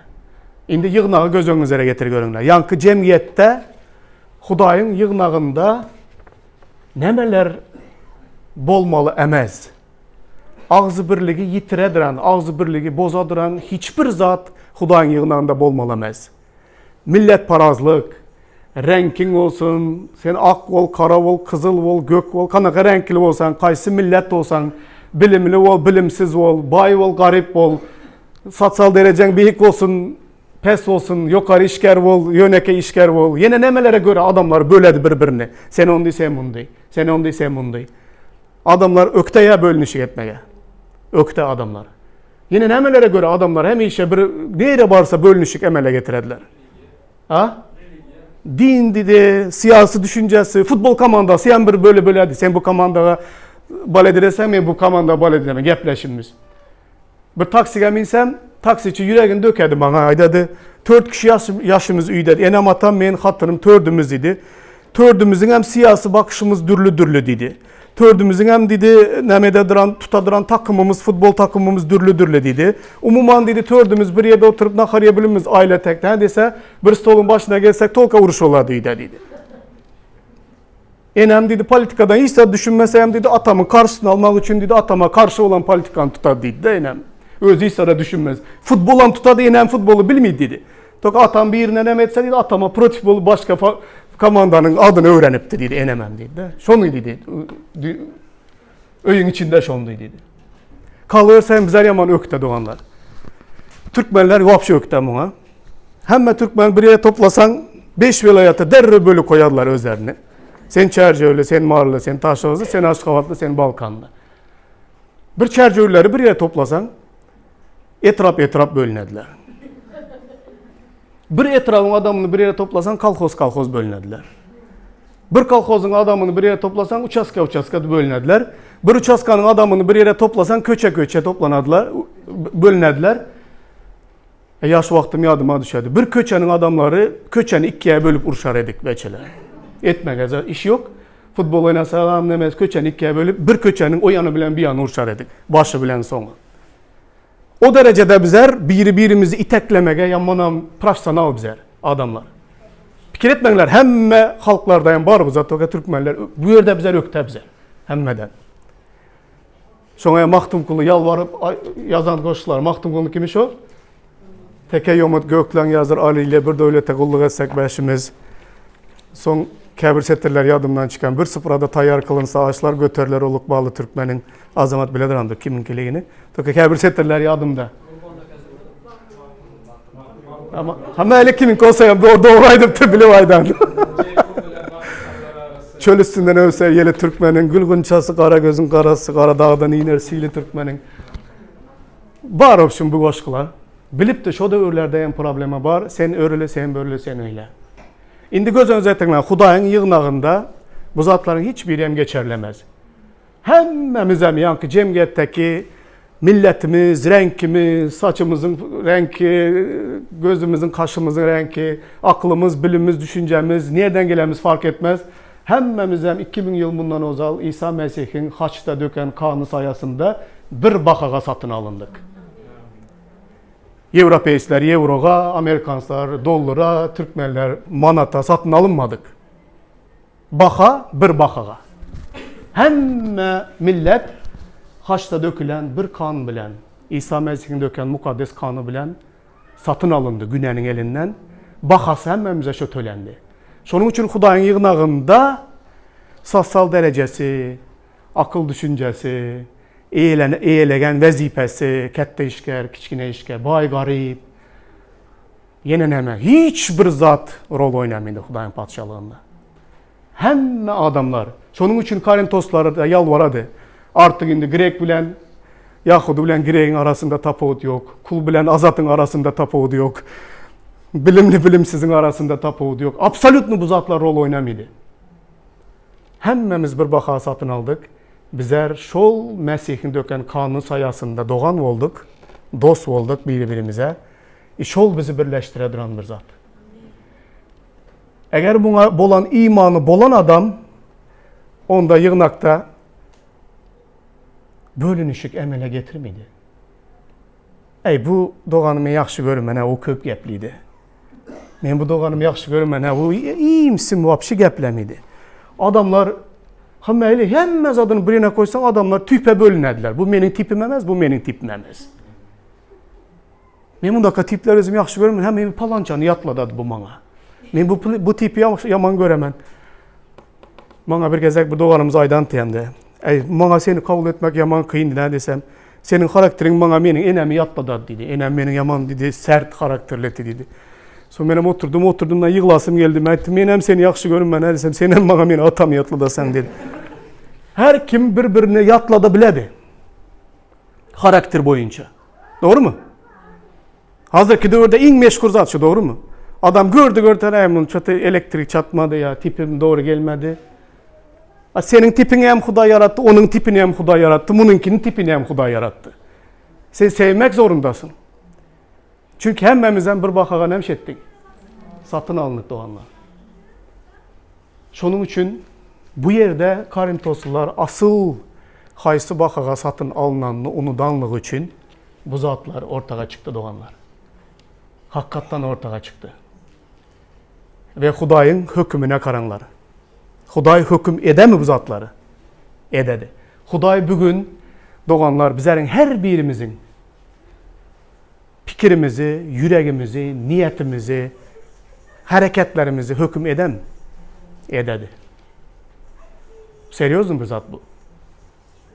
Indi ýygnagy göz öňüňizlere getir görüňler. Ýaňky jemgyýetde Hudaýyň ýygnagynda nämeler bolmaly emez. Agzybirligi ýitirediren, agzybirligi bozadyran hiç bir zat Hudaýyň ýygnagynda bolmaly emez. Milletparazlyk, reňkiň bolsun, sen ak bol, kara bol, kyzyl bol, gök bol, kanaka reňkli bolsaň, kaýsy millet bolsaň, bilimli bol, bilimsiz bol, baý bol, garyp bol, sosial derejeň beýik bolsun, pes bolsun, ýokary işgär bol, ýönekeý işgär bol, ýene nämelere görä adamlar böledi bir-birini. Sen ondy, sen mundy, sen ondy, sen mundy. Adamlar ökdeýä bölünişik etmege. Ökde adamlar. Ýene nämelere görä adamlar hemişe bir nirä barsa bölünişik emele getirediler. A? Din didi, syýasy düşünjesi, futbol komandasy hem bir böle böledi. Sen bu komandaga bal edireseň, men bu komanda bal ediremen gepleşimiz. Bir taksiga minsem, taksiçi ýüregini dökedi maňa aýdady. Tört kişi ýaşymyz üýde. Enem atam, men hatynym tördümiz diýdi. Tördümiziň hem syýasy bakyşymyz dürli-dürli diýdi. Tördümiziň hem diýdi, nämede duran, tuta duran takymymyz, futbol takymymyz dürli-dürli diýdi. Umuman diýdi, tördümiz bir ýerde oturyp nahar iýe bilimiz aýla tek. Nä diýse, bir stoluň başyna gelsek, tolka uruş bolady öýde diýdi. Enem diýdi, politikadan hiç zat düşünmese hem diýdi, atamyň garşysyny almak üçin diýdi, atama garşy bolan politikany tutady diýdi-de enem. Özi hiç zada düşünmez. Futbolam tutady, enem futboly bilmeýdi diýdi. Tok atam birine näme etse diýdi, atama protiv bolup başga komandanyň adyny öwrenipdi diýdi, enemem diýdi. Şony diýdi. Öýüň içinde şony diýdi. Kalorsen bizler ýaman ökde doganlar. Türkmenler wapşe ökde muňa. Hemme türkmen bir ýere toplasaň 5 welaýata derrew bölüp koýarlar özlerini. Sen Çärjewli, sen Maryly, sen Taşoguzly, sen Aşgabatly, sen Balkanly. Bir Çärjewlileri bir ýere toplasaň etrap-etrap bölünediler. Bir etrabyň adamyny bir ýere toplasaň kolhoz-kolhoz bölünediler. Bir kolhozyň adamyny bir ýere toplasaň uçastka-uçastka bölünediler. Bir uçastkanyň adamyny bir ýere toplasaň köçe-köçe toplanadylar, bölünediler. E, ýaş wagtym ýadyma düşedi. Bir köçäniň adamlary köçäni ikiye bölüp urşar edik beçeler. Etmege iş ýok. Futbol oýnasagam näme köçäni ikiye bölüp bir köçäniň o ýany bilen bir ýany urşar edik. Başy bilen soňy. O derejede bizler biri-birimizi iteklemege ýamanam professional bizler adamlar. Pikir etmeňler hemme halklarda hem bar bu zat toka türkmenler bu ýerde bizler ökde bizler hemmeden. Şoňa Magtymguly ýalbaryp ýazan goşgular Magtymgulynyň kimi şo? Teke ýomut gökleň ýazyr Aly ile bir döwlete gulluk etsek bäşimiz. Soň käbir setirler ýadymdan çykan. Bir suprada taýýar kylynsa aşlar göteriler ol ykbaly türkmeniň. Azamat biledir andyr kimiňkiligini. Toka käbir setirler ýadymda. Ama hemme ele kimiňki bolsa hem doğru, doğru aýdypdyr bilip aýdan. Çöl üstünden öwse ýeli türkmeniň, gül gunçasy gara gözüň garasy, gara dagdan iner sili türkmeniň. Bar obşum bu goşgular. Bilipdi şo döwürlerde hem problema bar. Sen örüli, sen börüli, sen öýle. Indi göz öňüňize getiriň, Hudaýyň ýygnagynda bu zatlaryň hiç biri hem geçerlemez. Hemmämizem ýaňky jemgyýetdeki milletimiz, reňkimiz, saçymyzyň reňki, gözümiziň, kaşymyzyň reňki, aklymyz, bilimimiz, düşünjemiz, nireden gelenimiz fark etmez. Hemmämizem 2000 ýyl mundan ozal Isa Mesihiň haçda döken kany saýasynda bir bahaga satyn alyndyk. Ýewropeýsler ýewroga, amerikanslar dollara, türkmenler manata satyn alynmadyk. Baha bir bahaga. Hemme millet haçda dökülen bir kan bilen, Isa Mesihiň döken mukaddes kany bilen. Satyn alyndy günäniň elinden. Bahasy hemmämize şo tölendi. Şonuň üçin Hudaýyň ýygnagynda sosial derejesi, akyl düşünjesi, eýelegen wezipesi, kätde işgär, kiçgine işgär, baý, garyp, ýene näme, hiç bir zat rol oýnamady Hudaýyň Patyşalygynda. Hemme adamlar. Şonuň üçin Korintoslara-da ýalbarady. Artyk indi grek bilen ýahudy bilen gregiň arasynda tapawut ýok. Kul bilen azatyň arasynda tapawut ýok. Bilimli bilimsiziň arasynda tapawut ýok. Absolýutno bu zatlar rol oýnamydy. Hemmämiz bir baha satyn aldyk. Bizler şol Mesihiň döken ganynyň saýasynda dogan bolduk, dost bolduk biri-birimize. I şol bizi birleşdire duran bir zat. Eger muňa bolan imany bolan adam, onda ýygnakda bölünişik emele getirmedi. Eý, bu dogany men ýagşy görmen, o köp geplidi. Men bu doganymy ýagşy görmen, o iýmsim wapşi geplemidi. Adamlar hemme hemme zadyny birine koýsaň adamlar tüpe bölünediler. Bu meniň tipim emes, bu meniň tipim emes. Men mundaka tipleri özüm ýagşy görmen, hem men palançany ýatladady bu maňa. Men bu bu tipi ýaman göremen. Maňa bir gezek bir doganymyz aýdan diýende, Eý, maňa seni kabul etmek ýaman kyn diýdi desem, seniň harakteriň maňa meniň enemi ýatladady diýdi. Enem meniň ýaman diýdi, sert harakterlidi diýdi. Soň menem oturdym, oturdym da ýyglasym geldi. Men aýtdym, men hem seni ýagşy görünmen desem, sen hem maňa meni atamy ýatladasaň diýdi. Her kim bir-birine ýatlada biledi. Harakter boýunça. Dogrumy? Hazirki döwürde iň meşhur zat şu, dogrumy? Adam gördi gördi, äý muny çaty elektrik çatmady ýa tipim dogry gelmedi. A seniň tipiňi hem Hudaý ýaratdy, onuň tipini hem Hudaý ýaratdy, munuňkini tipini hem Hudaý ýaratdy. Sen sevmek zorundasyň. Çünki hemmämizem bir bahaga näme etdik? Satyn alyndyk doganlar. Şonuň üçin bu ýerde korintoslylar asyl haýsy bahaga satyn alnanyny unudanlygy üçin bu zatlar ortaga çykdy doganlar. Hakykatdan ortaga çykdy. We Hudaýyň hökümine garaňlar. Hudaý höküm edemi bu zatlary? Ededi. Hudaý bu gün doganlar bizleriň her birimiziň pikirimizi, ýüregimizi, niýetimizi, hereketlerimizi höküm edem? Ededi. Serýozny bir zat bu.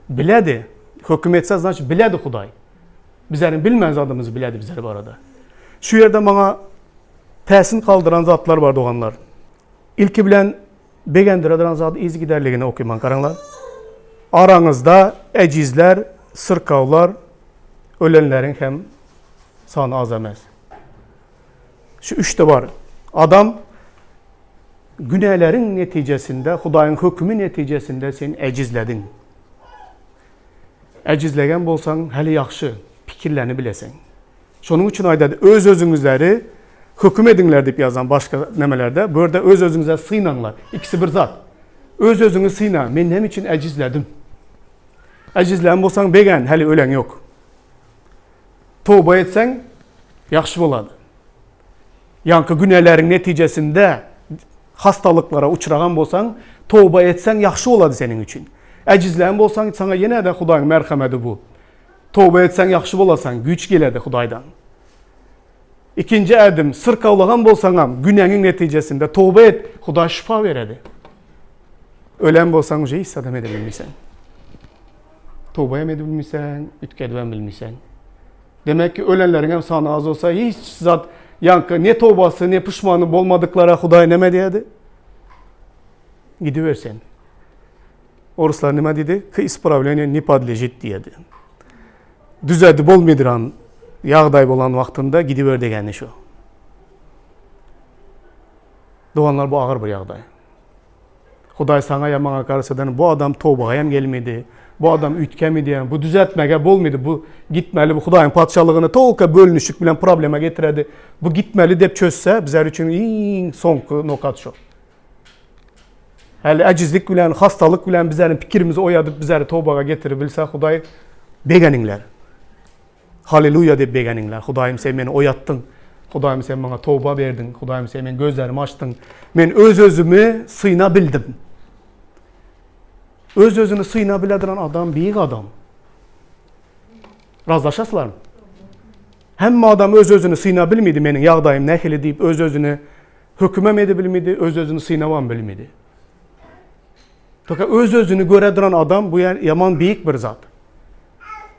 Biledi. Höküm etse, значит, biledi Hudaý. Bizleriň bilmän zadymyzy biledi bizler barada. Şu ýerde maňa täsin galdyran zatlar bar doganlar. Ilki bilen begendire duran zady yzygiderligini okyman garaňlar. Araňyzda ejizler, syrkawlar, ölenleriň hem sany az emes. Şu üçde bar. Adam günäleriň netijesinde, Hudaýyň hökümi netijesinde sen ejizlediň. Ejizlegen bolsaň, häli ýagşy pikirlerini bileseň. Şonuň üçin aýdady, öz-özüňizleri höküm ediňler diýip ýazan başga nemelerde. Bu ýerde öz-özüňize synaňlar. Ikisi bir zat. Öz-özüňi syna, men näme üçin ejizledim? Ejizlän bolsaň begen, häli öleň ýok. Toba etseň ýagşy bolady. Ýaňky günäleriň netijesinde hastalyklara uçragan bolsaň, toba etseň ýagşy bolady seniň üçin. Ejizlän bolsaň, saňa ýene-de Hudaýyň merhemedi bu. Toba etseň ýagşy bolasaň, güýç geledi Hudaýdan. Ikinji ädim, syrkawlagan bolsaňam, günäňiň netijesinde toba et, Hudaý şypa beredi. Ölen bolsaň uje hiç zadam ede bilmeýseň. Toba hem edip bilmeýseň, üýtgedip hem bilmeýseň. Demek ki ölenleriň hem sany az bolsa hiç zat ýaňky ne tobasy ne puşmany bolmadyklara Hudaý näme diýedi? Gidiber sen. Oruslar näme diýdi? K ispravleniýe ne podležit diýedi. Düzedi bolmaýdyran ýagdaý bolan wagtynda gidiber degeni şu. Doganlar bu agyr bir ýagdaý. Hudaý saňa ýa maňa garşydan bu adam tobaga hem gelmedi, bu adam üýtgemedi ýa bu düzeltmege bolmady, bu gitmeli, bu Hudaýyň patyşalygyny tolka bölünişik bilen problema getiredi, bu gitmeli dep çözse bizler üçin iň soňky nokat şu. Häli ejizlik bilen, hastalyk bilen bizleriň pikirimizi oýadyp bizleri tobaga getirip bilse Hudaý begeniňler. Haleluýa diýip begeniňler. Hudaýym sen meni oýatdyň. Hudaýym sen maňa toba berdiň. Hudaýym sen meniň gözlerimi açdyň. Men öz-özümi syna bildim. Öz-özüni syna bile duran adam beýik adam. Razlaşasizlarmy? Hemme adam öz-özüni synap bilmedi, meniň ýagdaýym nähili diýip öz-özüni hökümem edebilmedi, öz-özüni synabam bilmedi. Toka öz-özüni göre duran adam bu ýaman beýik bir zat.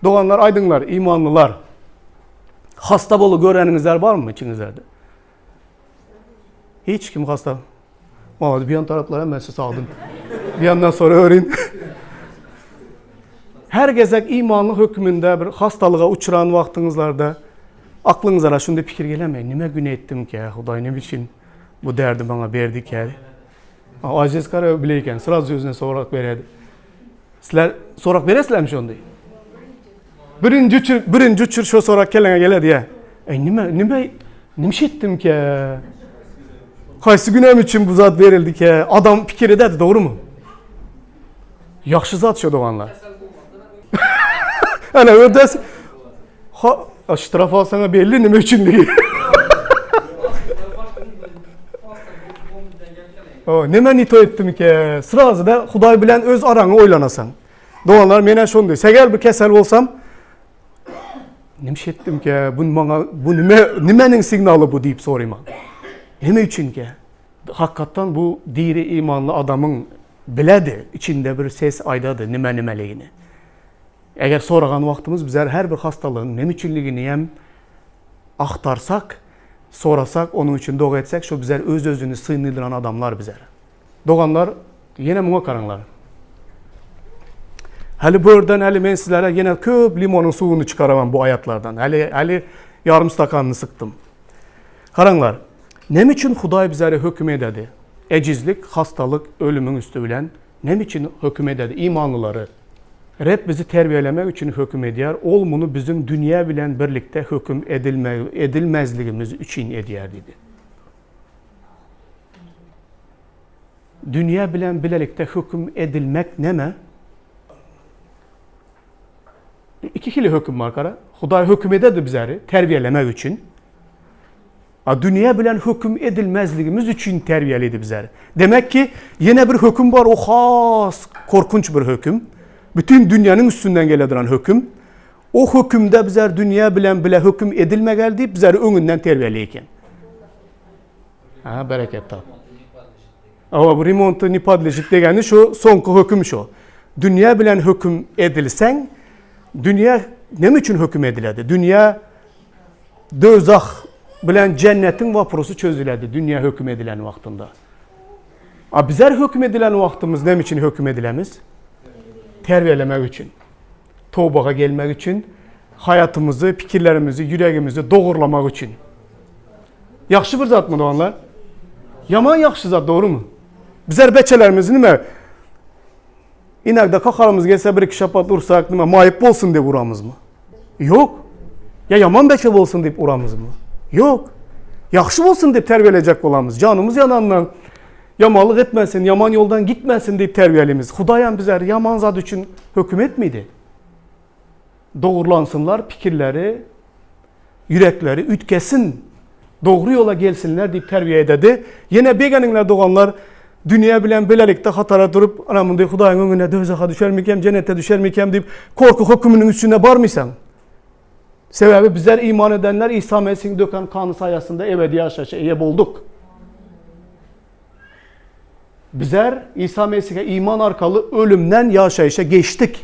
Doganlar aýdyňlar, imanlylar. Hasta bolup göreniňizler barmy içiňizlerde? Hiç kim hasta. Malady bir yan taraplar hemmesi sagdyn. Bir yandan sonra öğren. Her gezek imanly hökmünde bir hastalyga uçran wagtyňyzlarda aklyňyzara şunday pikir gelemey. Nime güne etdim ki, Hudaý ne biçin bu derdi bana berdi ki? Aziz kara bileyken sразу özüne sorak beredi. Sizler sorak beresizlermi şonday? Birinji uçur, birinji uçur şo sorak kelleňe geledi ya. Ey nime, nime, nimiş etdim ki? Haýsy günäm üçin bu zat berildi ki? Adam pikir ededi, dogry mu? Ýagşy zat şo doganlar. Ana ödes. Ha, ştraf alsaňa belli nime üçinligi. O, neme nito etdim ki? Srazy da Hudaý bilen öz araňy oýlanasaň. Doganlar menä şondy. Seger bir kesel bolsam, Nimiş etdim ki, bu maňa bu nime nimeniň signaly bu diýip soraýman. Nime üçin ki? Hakykatdan bu diri imanly adamyň biledi, içinde bir ses aýdady nime nimeligini. Eger soragan wagtymyz bizler her bir hastalygyň neme üçinligini hem agtarsak, sorasak, onuň üçin doga etsek, şo bizler öz-özüni synlydyran adamlar bizler. Doganlar, ýene muňa garaňlar. Häli bu ýerden häli men sizlere ýene köp limonyň suwuny çykaraman bu aýatlardan. Häli häli ýarym stakanyny sykdym. Garaňlar, näme üçin Hudaý bizlere höküm ededi? Ejizlik, hastalyk, ölümiň üsti bilen näme üçin höküm ededi imanlylary? Reb bizi terbiýelemek üçin höküm edýär, Ol muny biziň dünýä bilen birlikde höküm edilmezligimiz üçin edýär diýdi. Dünýä bilen bilelikde höküm edilmek näme? Iki hili höküm bar gara. Hudaý höküm ededi bizleri terbiýelemek üçin. A dünýä bilen höküm edilmezligimiz üçin terbiýeledi bizleri. Demek ki, ýene bir höküm bar, o has korkunç bir höküm. Bütün dünýäniň üstünden gele duran höküm. O hökümde bizler dünýä bilen bile höküm edilmegel diýip bizleri öňünden terbiýeleýär eken. Ha, bereket tap. Awa, bu remonty ne podležit degeni şu soňky höküm şu. Dünýä bilen höküm edilseň, dünýä näme üçin höküm ediledi? Dünýä dözah bilen jennetiň waprosy çözüledi dünýä höküm edilen wagtynda. A bizler höküm edilen wagtymyz näme üçin höküm edilemiz? Terbiýelemek üçin. Tobaga gelmek üçin, haýatymyzy, pikirlerimizi, ýüregimizi dogurlamak üçin. Ýagşy bir zatmy doganlar? Ýaman ýagşy zat, dogrumy? Bizler beçelerimizi nime inagda kakarymyz gelse bir iki şapat ursak nime maýyp bolsun diýip uramyzmy? Ýok. Ýa ýaman beçe bolsun diýip uramyzmy? Ýok. Ýagşy bolsun diýip terbiýelejek bolamyz. Janymyz ýanandan ýamanlyk etmesin, ýaman ýoldan gitmesin diýip terbiýelimiz. Hudaýam bizleri ýaman zat üçin höküm etmedi. Dogurlansynlar pikirleri, ýürekleri üýtgesin, dogry ýola gelsinler diýip terbiýe ededi. Ýene begeniňler doganlar, dünýä bilen bilelikde hatara durup, ana munday Hudaýyň öňünde dowzaha düşermikäm, jennete düşermikäm diýip korky höküminiň üstüne barmysaň. Sebäbi bizler iman edenler Isa Mesihiň döken kany saýasynda ebedi ýaşaýşa eýe bolduk. Bizler Isa Mesihe iman arkaly ölümden ýaşaýşa geçdik.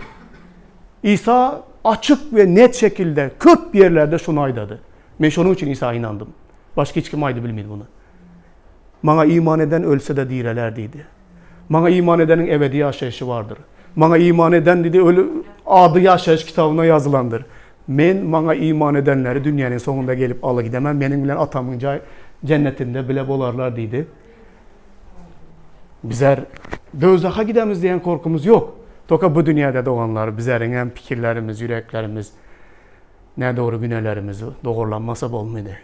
Isa açyk we net şekilde köp ýerlerde şuny aýdady. Men şonuň üçin Isa ynandym. Başga hiç kim aýdy bilmedi muny. Maňa iman eden ölse-de direler diýdi. Maňa iman edeniň ebedi ýaşaýşy bardyr. Maňa iman eden diýdi, öli ady ýaşaýyş kitabyna ýazylandyr. Men maňa iman edenleri dünýäniň soňunda gelip aly gidemem, meniň bilen atamyň jaý jennetinde bile bolarlar diýdi. Bizler dowzaha gidemiz diýen korkumyz ýok. Toka bu dünýäde doganlar bizleriň hem pikirlerimiz, ýüreklerimiz nädogry günelerimiz dogurlanmasa bolmady.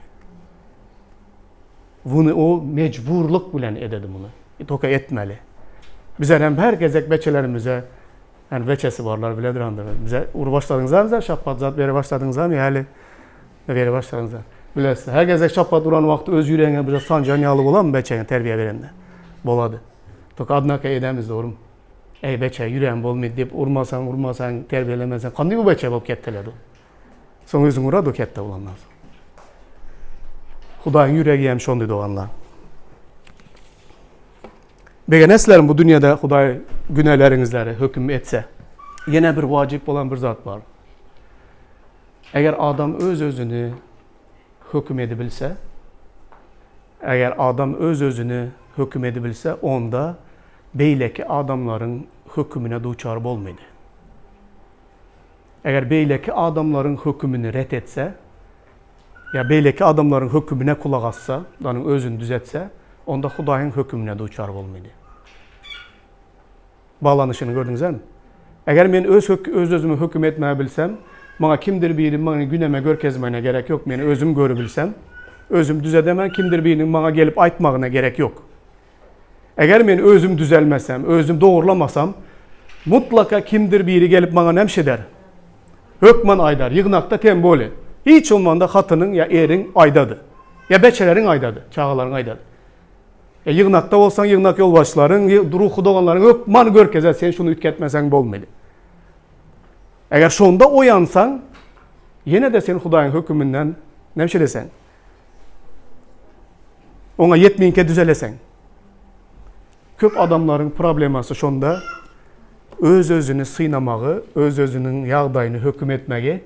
Buny o mejburlyk bilen ededi muny. Toka etmeli. Bizler hem her gezek beçelerimize yani beçesi barlar biledir andyr. Bize ur başladyňyzam bize şapbat zat bere başladyňyzam ýa bere başladyňyzam. Bilesiz. Her gezek şapbat uran wagty öz ýüregiňe bize sanjan ýaly bolammy beçeňe terbiýe berende? Bolady. Toka adnaka edemiz dogrymy? Eý beçe ýüregim bolmady diýip urmasaň, urmasaň, terbiýelemeseň kandy bu beçe bolup ketdeledi. Soň özüň urady o ketde bolandan soň. Hudaýyň ýüregi hem şondy doganlar. Begenesizlermi bu dünýede Hudaý günäleriňizleri höküm etse? Ýene bir wajyp bolan bir zat bar. Eger adam öz-özüni höküm edibilse, eger adam öz-özüni höküm edibilse, onda beýleki adamlaryň hökümine duçar bolmaýdy. Eger beýleki adamlaryň hökümini ret etse, ýa beýleki adamlaryň hökümine kulak assa, onuň özüni düzetse, onda Hudaýyň hökümine duçar bolmaýdy. Baglanyşyny gördüňizämi? Eger men öz öz-özümi höküm etmäge bilsem, maňa kimdir biri meni günäme görkezmegine gerek ýok, men özüm görübilsem, özüm düzedemen, kimdir biriniň maňa gelip aýtmagyna gerek ýok. Eger men özüm düzelmesem, özüm dogurlamasam, mutlaka kimdir biri gelip maňa näme eder? Hökman aýdar, ýygnakda tem bole. Hiç bolmanda hatynyň ýa eriň aýdady. Ýa beçeleriň aýdady, çagalaryň aýdady. Ýa ýygnakda bolsaň, ýygnak ýolbaşçylaryň, ruhy doganlaryň hökman görkezer, sen şuny üýtgetmeseň bolmaly. Eger şonda oýansaň, ýene-de sen Hudaýyň höküminden näme şeýleseň? Oňa ýetminkä düzeleseň. Köp adamlaryň problemasy şonda, öz-özüni synamagy, öz-özüniň ýagdaýyny höküm etmegi,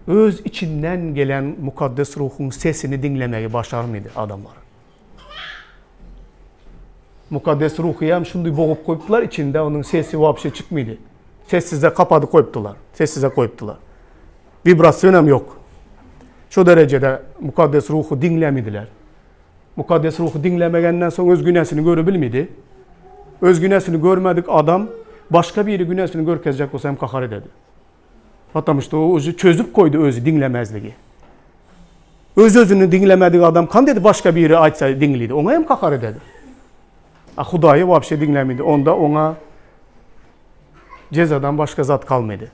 öz içinden gelen Mukaddes Ruhuň sesini diňlemegi başarmydy adamlar. Mukaddes Ruhy hem şundy bogup goýupdylar içinde, onuň sesi wapşe çykmydy. Sessizde kapady goýupdylar, sessize goýupdylar. Wibrasion hem ýok. Şo derejede Mukaddes Ruhy diňlemidiler. Mukaddes Ruhy diňlemegenden soň öz günäsini görebilmidi. Öz günäsini görmedik adam başga biri günäsini görkezjek bolsa hem kahar ededi. Потому что o özü çözüp koydy özü diňlemezligi. Öz özüni diňlemedik adam kandedi başga biri aýtsa diňlidi. Oňa hem kahar ededi. A Hudaýy wapşe diňlemedi. Onda oňa jezadan başga zat kalmady.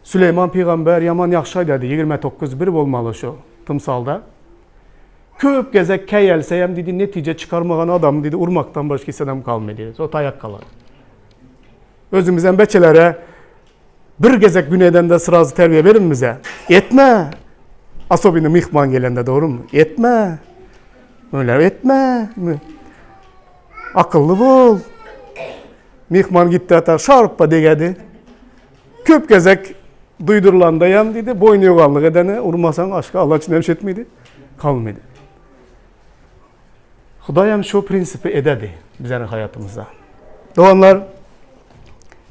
Süleýman pygamber ýaman ýagşy aýdady, 29 bir bolmaly şu tymsalda. Köp gezek käýelse hem diýdi, netije çykarmagan adamy diýdi, urmakdan başga hiç adam kalmady diýdi. O taýak galar. Özümizem beçelere bir gezek gün edende srazu terbiýe berin bize. Etme. Asobini myhman gelende dogrumy? Etme. Öyle etme. Akylly bol. Myhman gitdi ata şarppa degedi. Köp gezek duýdurylanda hem diýdi, boýnuýoganlyk edene urmasaň aşga alaç näme etmedi? Kalmady. Hudaý hem şu prinsipi ededi bizleriň haýatymyzda. Doganlar,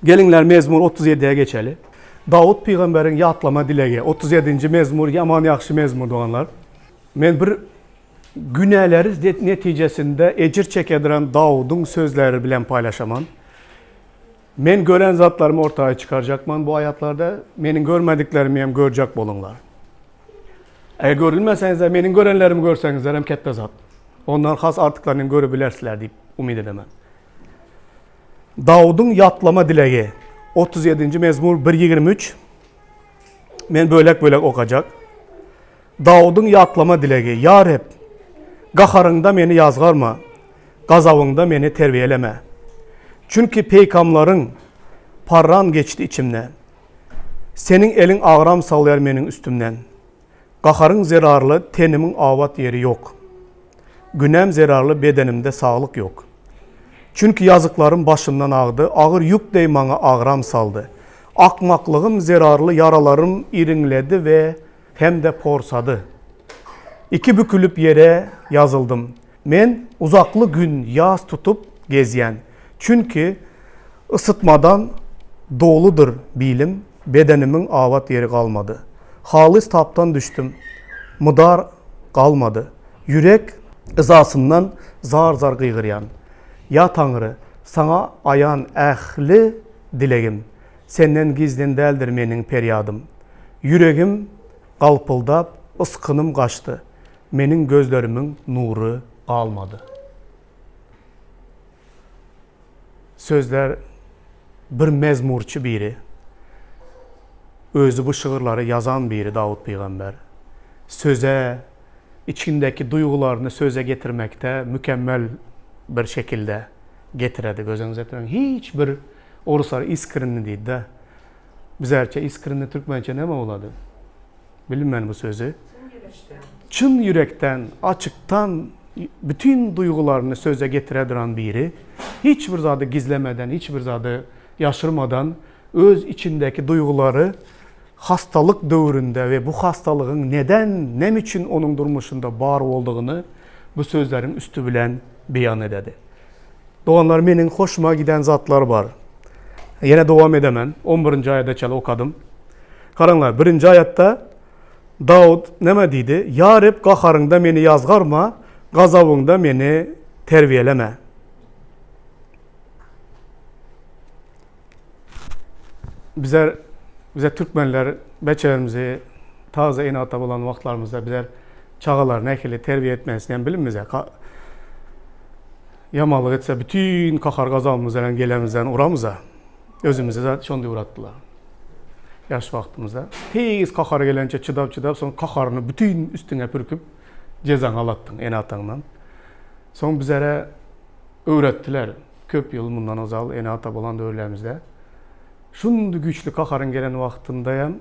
geliňler Mezmur 37-ä geçeli. Dawut pygamberiň ýatlama dilegi, 37-nji mezmur ýaman ýagşy mezmur doganlar. Men bir günäleri netijesinde ejir çekediren Dawudyň sözleri bilen paýlaşaman. Men gören zatlarymy ortaga çykarjakman bu aýatlarda, meniň görmediklerimi hem görjek boluňlar. Eger görülmeseňizler, meniň görenlerimi görseňizler hem ketde zat. Ondan has artyklaryny hem görüp bilersizler diýip umyt edemen. Dawudyň ýatlama dilegi, 37-nji mezmur 1-23, Men bölek-bölek okajak. Dawudyň ýatlama dilegi, Ýa Reb, gaharyňda meni ýazgarma, gazabyňda meni terbiýeleme. Çünki peýkamlaryň parran geçdi içimde. Seniň eliň agram salýar meniň üstümden. Gaharyň zerarly tenimiň abat ýeri ýok. Günäm zerarly bedenimde saglyk ýok. Çünki ýazyklarym başymdan agdy, agyr ýük deý maňa agram saldy. Akmaklygym zerarly ýaralarym iriňledi we hem-de porsady. Iki bükülip ýere ýazyldym. Men uzakly gün ýas tutup gezýän. Çünki ysytmadan doludyr bilim, bedenimiň abat ýeri galmady. Halys tapdan düşdüm, mydar galmady. Ýürek yzasyndan zar-zar gygyrýan. Ýa Taňry, saňa aýan ähli dilegim, Senden gizlin däldir meniň perýadym. Ýüregim galpyldap, ysgynym gaçdy, Meniň gözlerimiň nury galmady. Sözler bir mezmurçy biri, özi bu şygyrlary ýazan biri Dawut pygamber. Söze, içindäki duýgularyny söze getirmekde mükemmel bir şekilde getiredi. Göz öňüňize getiriň, hiç bir oruslar iskrinni diýdi-de. Bizerçe iskrinni türkmençe näme bolady? Bilinmän bu sözi. Çyn ýürekden, açykdan bütin duýgularyny söze getire duran biri, hiç bir zady gizlemeden, hiç bir zady ýaşyrmadan öz içindäki duýgulary hastalyk döwründe we bu hastalygyň neden, näme üçin onuň durmuşynda bar boldugyny bu sözleriň üsti bilen beýan ededi. Doganlar meniň hoşuma giden zatlar bar. Ýene dowam edemen. On birinji aýada çenli okadym. Garaňlar, birinji aýatda Dawut näme diýdi? Ýa Reb gaharyňda meni ýazgarma, gazabyňda meni terbiýeleme. Bizler bize türkmenler beçelerimizi taze ene-ata bolan wagtlarymyzda bizler çagalary nähili terbiýe etmelisin hem bilinmizä. Ýamanlyk etse bütin kahar-gazabymyz bilen gelemizden uramyza. Özümizi zat şonda uratdylar. Ýaş wagtymyzda. Tiz kahar gelençe çydap-çydap soň kaharyny bütin üstüňe pürküp jezaňy alatdyň ene-ataňdan. Soň bizlere öwretdiler. Köp ýyl mundan ozal ene-ata bolan döwürlerimizde. Şundy güýçli kaharyň gelen wagtynda hem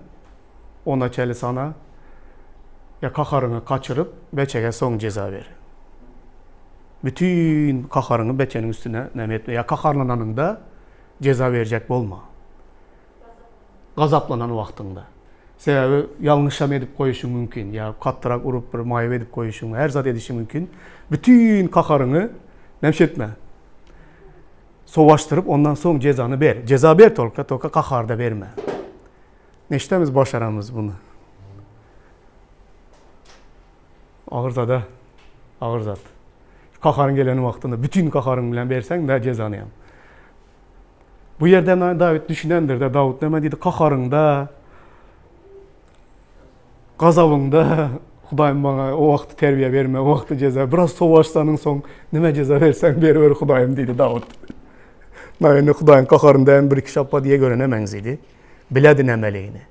ona çeli sana ýa kaharyňy gaçyryp beçege soň jeza ber. Bütin kaharyňy beçeniň üstüne näme etme ýa kaharlananyňda jeza berjek bolma. Gazaplanan wagtyňda. Sebäbi ýalňyşam edip goýuşyň mümkin ýa katdyrak urup bir maýyp edip goýuşyň her zat edişiň mümkin. Bütin kaharyňy näme etme. Sowaşdyryp ondan soň jezany ber. Jeza ber tolka tolka kaharda berme. Neşde biz başaramyz bunu. Agyr zada, agyr zat. Kaharyň gelen wagtynda bütin kaharyň bilen berseň de jezany hem. Bu ýerde Dawid düşünendir-de, Dawut näme diýdi? Kaharyňda, gazabyňda Hudaýym maňa o wagty terbiýe berme, o wagty jeza. Biraz sowaşsanyň soň näme jeza berseň beriber Hudaýym diýdi Dawut. Na indi Hudaýyň kaharynda hem bir-iki şapba diýe görene meňzedi. Biledi nämeligini.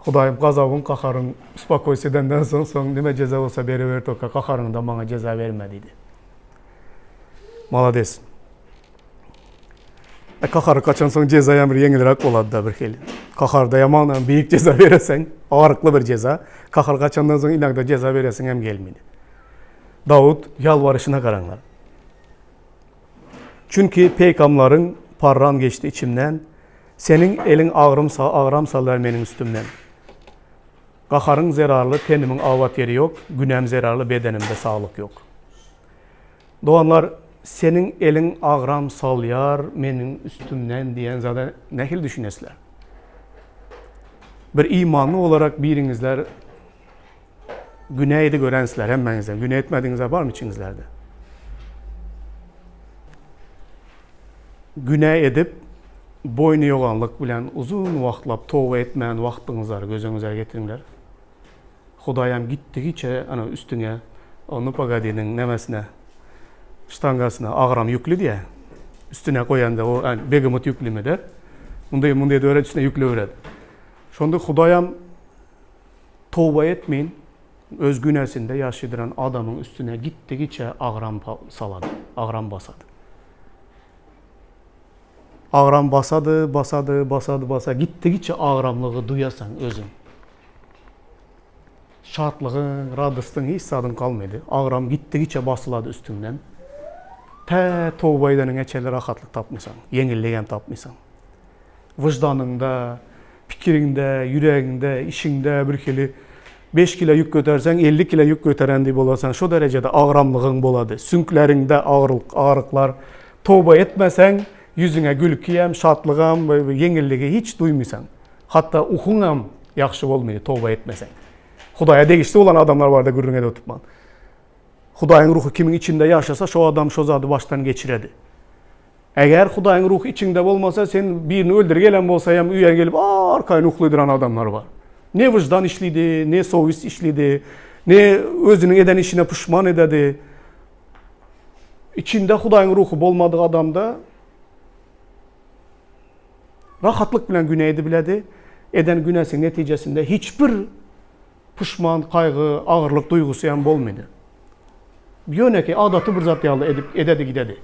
Hudaýym gazabyň, gaharyň uspokoýs edenden soň, soň näme jeza bolsa beriber toka gaharyňda maňa jeza berme diýdi. Malades. E, gahary gaçan soň jeza hem bir ýeňilräk bolady da bir hili. Gaharda ýaman hem beýik jeza bereseň, arykly bir jeza. Gahar gaçandan soň inagda jeza beresiň hem gelmedi. Dawut ýalbaryşyna garaňlar. Çünki peýkamlaryň parran geçdi içimden, Seniň eliň agrym agram salýar meniň üstümden. Gaharyň zerarly tenimiň abat ýeri ýok, günäm zerarly bedenimde saglyk ýok. Doganlar, seniň eliň agram salýar meniň üstümden diýen zada nähili düşünesizler? Bir imanly olarak biriňizler günä edi görensizler hemmäňizden. Günä etmediňizler barmy içiňizlerde? Günä edip, boýny ýoganlyk bilen uzyn wagtlap toba etmän wagtyňyzlary göz öňüňize getiriňler. Hudaýam gitdigiçe ana üstüňe o nu pogodiniň nemesine ştangasyna agram ýükli diýä. Üstüne goýanda o begomot ýüklümede. Munday munday ediberedi üstüne ýükleberedi. Şonda Hudaýam toba etmeýin öz günäsinde ýaşaýdyran adamyň üstüne gitdigiçe agram salady, agram basady. Agram basady, basady, basady, basa gitdigiçe agramlygy duýasaň özüň. Şatlygyň, radostyň hiç zadyň galmady. Agram gitdigiçe basylady üstüňden. Tä toba edeniňe çenli rahatlyk tapmasaň, ýeňilligem tapmasaň. Wyždanyňda, pikiriňde, ýüregiňde, işiňde birhili beş kilo ýük göterseň, 50 kilo ýük göteren deý bolasaň, şo derejede agramlygyň bolady. Süňkleriňde agyrylyk, aryklar. Toba etmeseň, ýüzüňe gülküem, şatlygam, ýeňilligi hiç duýmaýsaň. Hatda ukyňam ýagşy bolmaýar toba etmeseň. Hudaýa degişli bolan adamlar barada gürrüň edip oturman. Hudaýyň ruhy kimiň içinde ýaşasa, şo adam şo zady başdan geçiredi. Eger Hudaýyň ruhy içiňde bolmasa, sen birini öldür gelen bolsa hem öýe gelip arkaýyn uklydyran adamlar bar. Ne wyždan işlidi, ne sowest işlidi, ne özüniň eden işine puşman ededi. İçinde Hudaýyň ruhy bolmadyk adamda rahatlyk bilen güne edibiledi. Eden günäsiniň netijesinde hiç bir puşman, kaýgy, agyrlyk duýgusy hem bolmady. Ýönekeý, adaty bir zat ýaly edip, ededi gidedi.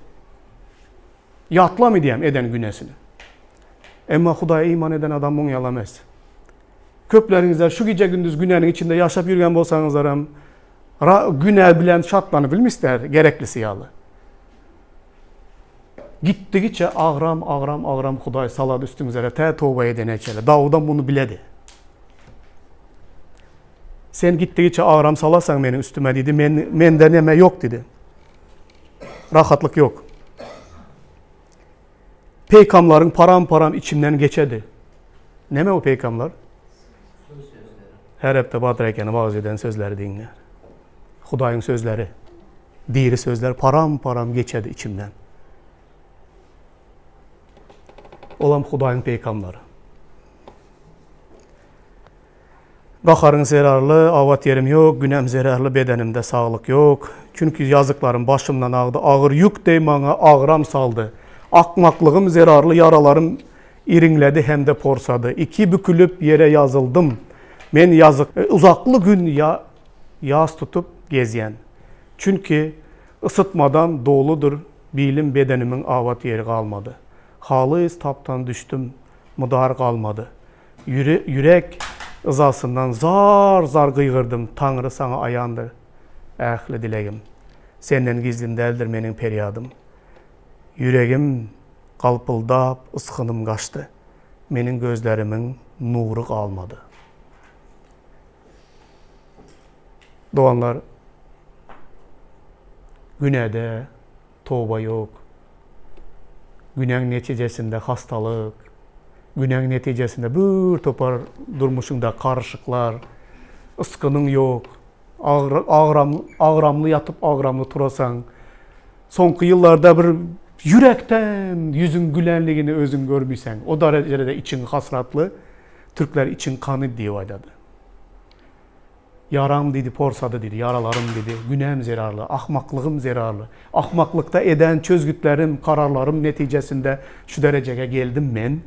Ýatlamy diýem eden günäsini. Emma Hudaýa iman eden adam muň ýaly emes. Köpleriňizler şu gije-gündiz günäniň içinde ýaşap ýürgen bolsaňyzlaram, günä bilen şatlanyp bilmisler gereklisi ýaly. Gitdigiçe agram, agram, agram Hudaý salady üstüňizlere tä toba edene çenli. Dawudam muny biledi. Sen gitdigiçe agram salasaň meniň üstüme diýdi, men, mende neme ýok diýdi. Rahatlyk ýok. Peýkamlaryň param-param içimden geçedi. Neme o peýkamlar? Her hepde Batyr ekeni wagyz eden sözleri diňle. Hudaýyň sözleri, diri sözler param-param geçedi içimden. Olam Hudaýyň peýkamlary. Gaharyň zerarly abat ýerim ýok, günäm zerarly bedenimde saglyk ýok. Çünki ýazyklarym başymdan agdy, agyr ýük deý maňa agram saldy. Akmaklygym zerarly ýaralarym iriňledi hem-de porsady. Iki bükülip ýere ýazyldym. Men ýazyk, uzakly gün ýas tutup gezýän. Çünki ysytmadan doludyr bilim bedenimiň abat ýeri galmady. Halys tapdan düşdüm, mydar galmady. Ýürek yzasyndan zar-zar gygyrdym, Taňry saňa aýandyr ähli dilegim. Senden gizlin däldir meniň perýadym. Ýüregim galpyldap, ysgynym gaçdy. Meniň gözlerimiň nury galmady. Doganlar, günäde toba ýok. Günäň netijesinde hastalyk, günäň netijesinde bir topar durmuşyňda garyşyklar, ysgynyň ýok, agram, agramly ýatyp agramly turasaň. Soňky ýyllarda bir ýürekden ýüzüň gülenligini özüň görmüýseň. O derejede içiň hasratly, türkler içiň kany diýip aýdady. Ýaram diýdi, porsady diýdi, ýaralarym diýdi, günäm zerarly, ahmaklygym zerarly. Ahmaklykda eden çözgütlerim, kararlarym netijesinde şu derejege geldim men.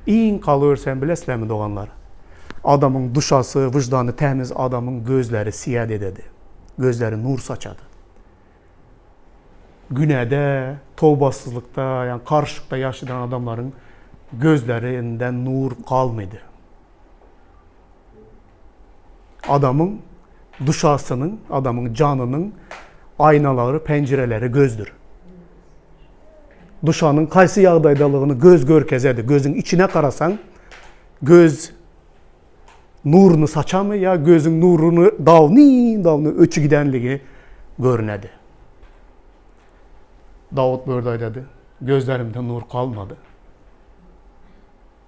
Iň galybersem bilesizlermi doganlar? Adamyň duşasy, wyždany tämiz adamyň gözleri syýat ededi. Gözleri nur saçady. Günäde, tobasyzlykda, ýagny garyşykda ýaşaýan adamlaryň gözlerinde nur galmady. Adamyň duşasynyň, adamyň janynyň aýnalary, penjireleri gözdür. Duşanyň kaýsy ýagdaýdalygyny göz görkezedi. Gözüň içine garasaň, göz nuruny saçamy ýa gözüň nuruny dawny-dawny öçi gidenligi görünedi. Dawut bu ýerde aýdady, Gözlerimde nur galmady.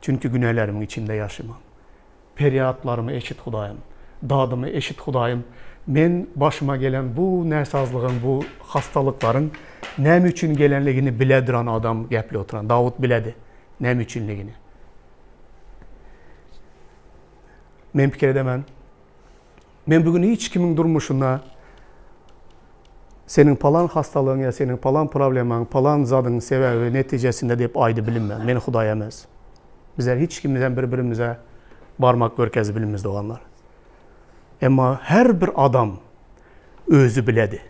Çünki günälerimiň içinde ýaşaýman. Perýatlarymy eşit, Hudaýym! Dadymy eşit, Hudaýym! Men başyma gelen bu näsazlygyň, bu hastalyklaryň näme üçin gelenligini bile duran adam gepli oturan. Dawut biledi näme üçinligini. Men pikir edemen. Men bu gün hiç kimiň durmuşyna seniň palan hastalygyň ýa seniň palan problemaň, palan zadyň sebäbi netijesinde diýip aýdy bilinmän. Men Hudaý emes. Bizler hiç kimizem bir-birimize barmak görkezip bilmiz doganlar. Emma her bir adam özi biledi.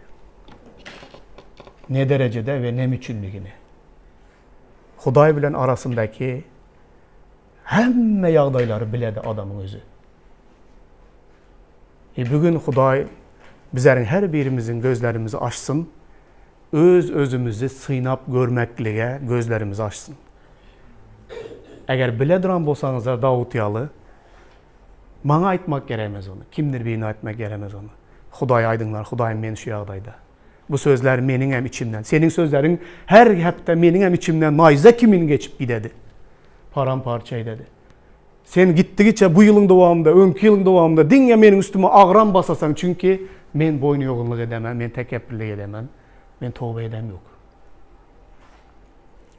Ne derejede we näme üçinligini. Hudaý bilen arasyndaky hemme ýagdaýlary biledi adamyň özi. E bu gün Hudaý bizleriň her birimiziň gözlerimizi açsyn, öz-özümizi synap görmeklige gözlerimizi açsyn. Eger bile duran bolsaňyzlar Dawut ýaly, maňa aýtmak gerekmez ony, kimdir birine aýtmak gerekmez ony. Hudaýa aýdyňlar, Hudaýym men şu ýagdaýda. Bu sözler meniň hem içimden. Seniň sözleriň her hepde meniň hem içimden naýza kimin geçip gidedi. Param-parça ededi. Sen gitdigiçe bu ýylyň dowamynda, öňki ýylyň dowamynda diňe meniň üstüme agram basasaň, çünki men boýnuýogynlyk edemen, men tekepbirlik edemen, men toba edem ýok.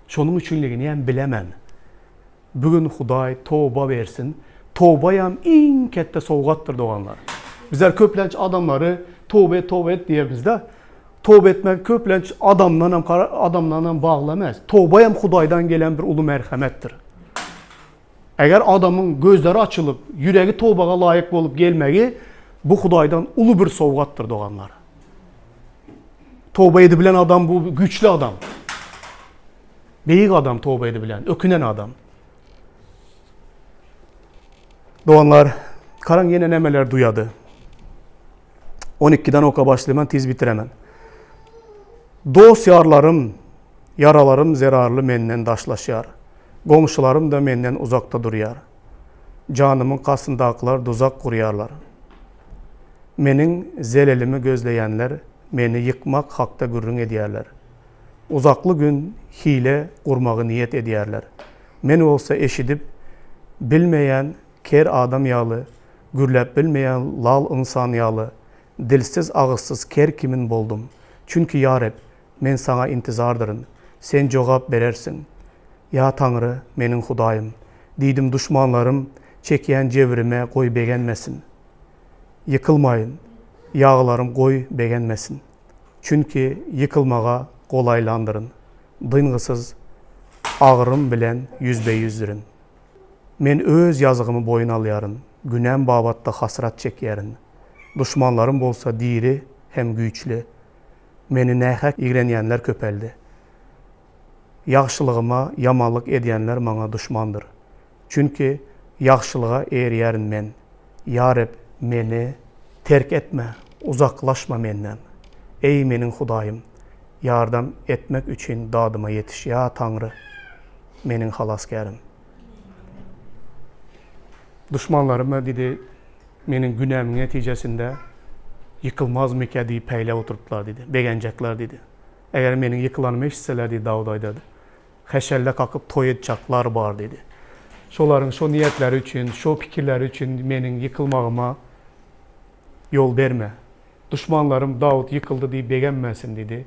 Şonuň üçinligini hem bilemen. Bu gün Hudaý toba bersin. Tobaýam iň ketde sowgatdyr doganlar. Bizler köplenç adamlary toba et, toba et diýemizde, toba etmek köplenç adamdan hem adamdan hem bagly emes. Tobaýam Hudaýdan gelen bir uly merhemetdir. Eger adamyň gözleri açylyp, ýüregi tobaga laýyk bolup gelmegi bu Hudaýdan uly bir sowgatdyr doganlar. Toba edibilen adam bu güýçli adam. Beýik adam toba edibilen, ökünen adam. Doganlar, garaň ýene nämeler duýady. On ikiden oka başlaýman, tiz bitiremen. Dost-ýarlarym ýaralarym zerarly menden daşlaşýar. Goňşularym-da menden uzakda durýar. Janymyň kasyndakylar duzak gurýarlar. Meniň zelelimi gözleýänler meni ýykmak hakda gürrüň edýärler. Uzakly gün hile gurmagy niýet edýärler. Men bolsa eşidip bilmeýän ker adam ýaly, gürläp bilmeýän lal ynsan ýaly, dilsiz-agyzsyz ker kimin boldum. Çünki, ýa Reb, men Saňa intizardyryn, Sen jogap berersiň. Ýa Taňry, meniň Hudaýym, diýdim, duşmanlarym çekýän jebrime goý begenmesin. Ýykylmaýyn, ýagylarym goý begenmesin. Çünki ýykylmaga golaýlandyryn, dyngysyz agyrym bilen ýüzbe-ýüzdürin. Men öz ýazygymy boýun alýaryn, günäm babatda hasrat çekýärin. Duşmanlarym bolsa diri hem güýçli, meni nähak ýigrenýänler köpeldi. Ýagşylygyma ýamanlyk edýänler maňa duşmandyr. Çünki ýagşylyga eýerýärin men. Ýa Reb, meni terk etme, uzaklaşma menden. Eý, meniň Hudaýym, ýardam etmek üçin dadyma ýetiş, ýa Taňry, meniň Halasgärim. Duşmanlaryma diýdi, meniň günämiň netijesinde ýykylmazmyka diýip päýläp oturypdylar diýdi, begenjekler diýdi. Eger meniň ýykylanymy eşitseler diýdi, Dawut aýdady. Heşelle kakyp toý etjaklar bar diýdi. Şolaryň şo niýetleri üçin, şo pikirleri üçin meniň ýykylmagyma ýol berme. Duşmanlarym Dawut ýykyldy diýip begenmesin diýdi.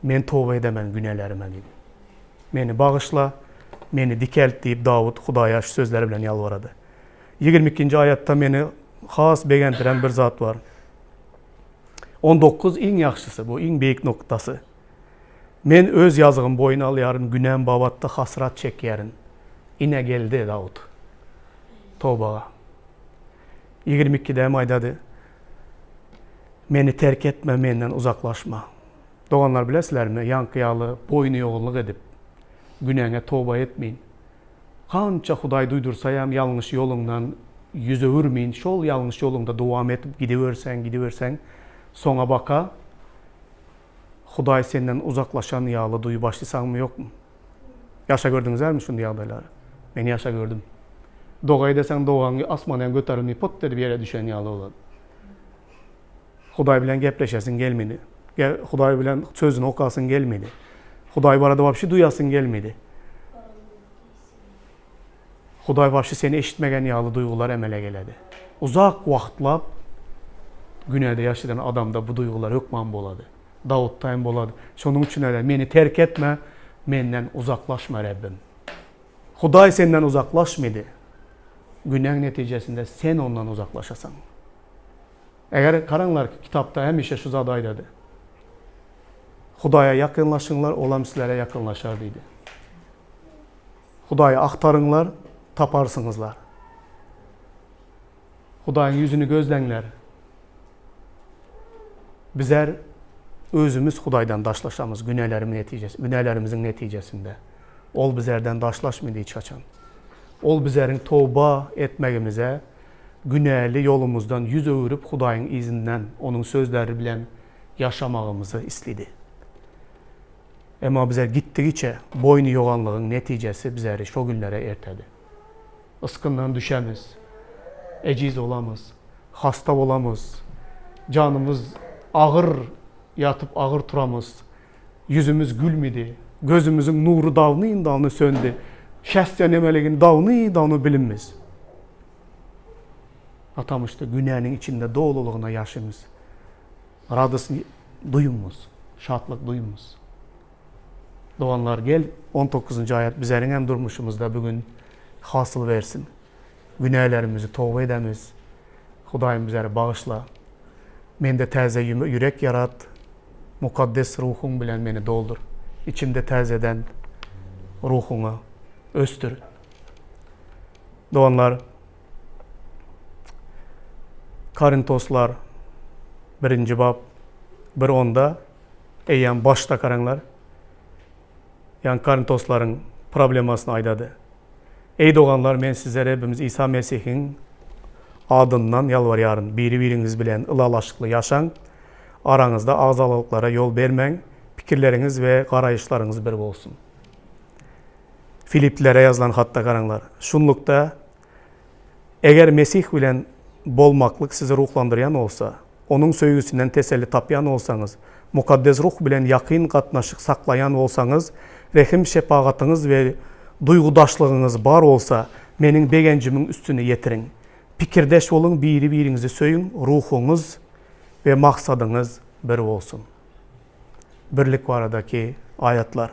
Men toba edemen günälerime diýdi. Meni bagyşla, meni dikelt diýip Dawut Hudaýa şu sözleri bilen ýalbarady. 22-nji aýatda meni has begendiren bir zat bar. 19 iň ýagşysy, bu iň beýik noktasy. Men öz ýazygymy boýun alýaryn, günäm babatda hasrat çekýärin. Ine geldi Dawut tobaga. 22-de hem aýdady, Meni terk etme, menden uzaklaşma. Doganlar bilesizlermi, ýaňky ýaly boýnuýogynlyk edip, günäňe toba etmeýin. Kança Hudaý duýdursaýam ýalňyş ýoluňdan ýüz öwürmeýin, şol ýalňyş ýoluňda dowam edip gidiberseň, gidiberseň, soňabaka Hudaý senden uzaklaşan ýaly duýup başlysaňmy ýokmy? Ýaşa gördüňizärmi şuny ýagdaýlary? Men ýaşa gördüm. Doga edeseň dogaň asmana hem göterilmeý pot edip ýere düşen ýaly bolady. Hudaý bilen gepleşesiň gelmedi. Hudaý bilen sözüni okasyň gelmedi. Hudaý barada wapşi duýasyň gelmedi. Hudaý wapşi seni eşitmegen ýaly duýgular emele geledi. Uzak wagtlap günäde ýaşaýan adamda bu duýgular hökman bolady. Dawutda hem bolady. Şonuň üçin aýdýar, Meni terk etme, menden uzaklaşma, Rebbim. Hudaý senden uzaklaşmady. Günäň netijesinde sen ondan uzaklaşasaň. Eger garaňlar, kitapda hemişe şu zady aýdady. Hudaýa ýakynlaşyňlar, olam sizlere ýakynlaşar diýdi. Hudaýy agtaryňlar, taparsyňyzlar. Hudaýyň ýüzüni gözläňler. Bizler özümiz Hudaýdan daşlaşamyz günälerimiň netijesi, günälerimiziň netijesinde. Ol bizlerden daşlaşmady hiç haçan. Ol bizleriň toba etmegimize, günäli ýolumyzdan ýüz öwürip Hudaýyň yzyndan, Onuň sözleri bilen ýaşamagymyzy isledi. Emma bizler gitdigiçe boýny ýoganlygyň netijesi bizleri şo günlere ertedi. Ysgyndan düşemiz, ejiz bolamyz, hasta bolamyz, janymyz agyr ýatyp agyr turamyz, ýüzümiz gülmedi, gözümiziň nury dawny-dawny söndi, şästýa nemeligini dawny-dawny bilinmiz. Atamyşda günäniň içinde dolulygyna ýaşymyz. Radosny duýumyz, şatlyk duýumyz. Doganlar gel on dokuzynjy aýat bizeriň hem durmuşymyzda bu gün hasyl bersin. Günälerimizi toba edemiz. Hudaýym bizeri bagyşla. Mende täze ýürek ýarat. Mukaddes Ruhuň bilen meni doldur. Içimde täzeden Ruhuňy ösdür. Doganlar Korintoslar birinji bap bir onda eýýäm başda garaňlar. Ýagny Korintoslaryň problemasyny aýdady. Eý doganlar, men size Rebbimiz Isa Mesihiň. adyndan ýalbarýaryn, biri-biriňiz bilen ylalaşykly ýaşaň, araňyzda agzalalyklara ýol bermäň, pikirleriňiz we garaýyşlaryňyz bir bolsun. Filiplilere ýazylan hatda garaňlar. Şunlukda, eger Mesih bilen bolmaklyk sizi ruhlandyrýan bolsa, Onuň söýgüsinden teselli tapýan bolsaňyz, Mukaddes Ruh bilen ýakyn gatnaşyk saklaýan bolsaňyz, rehim-şepagatyňyz we duýgudaşlygyňyz bar bolsa, meniň begenjimiň üstüni ýetiriň. Pikirdeş boluň, biri-biriňizi söýüň, ruhuňyz we maksadyňyz bir bolsun. Birlik baradaky aýatlar.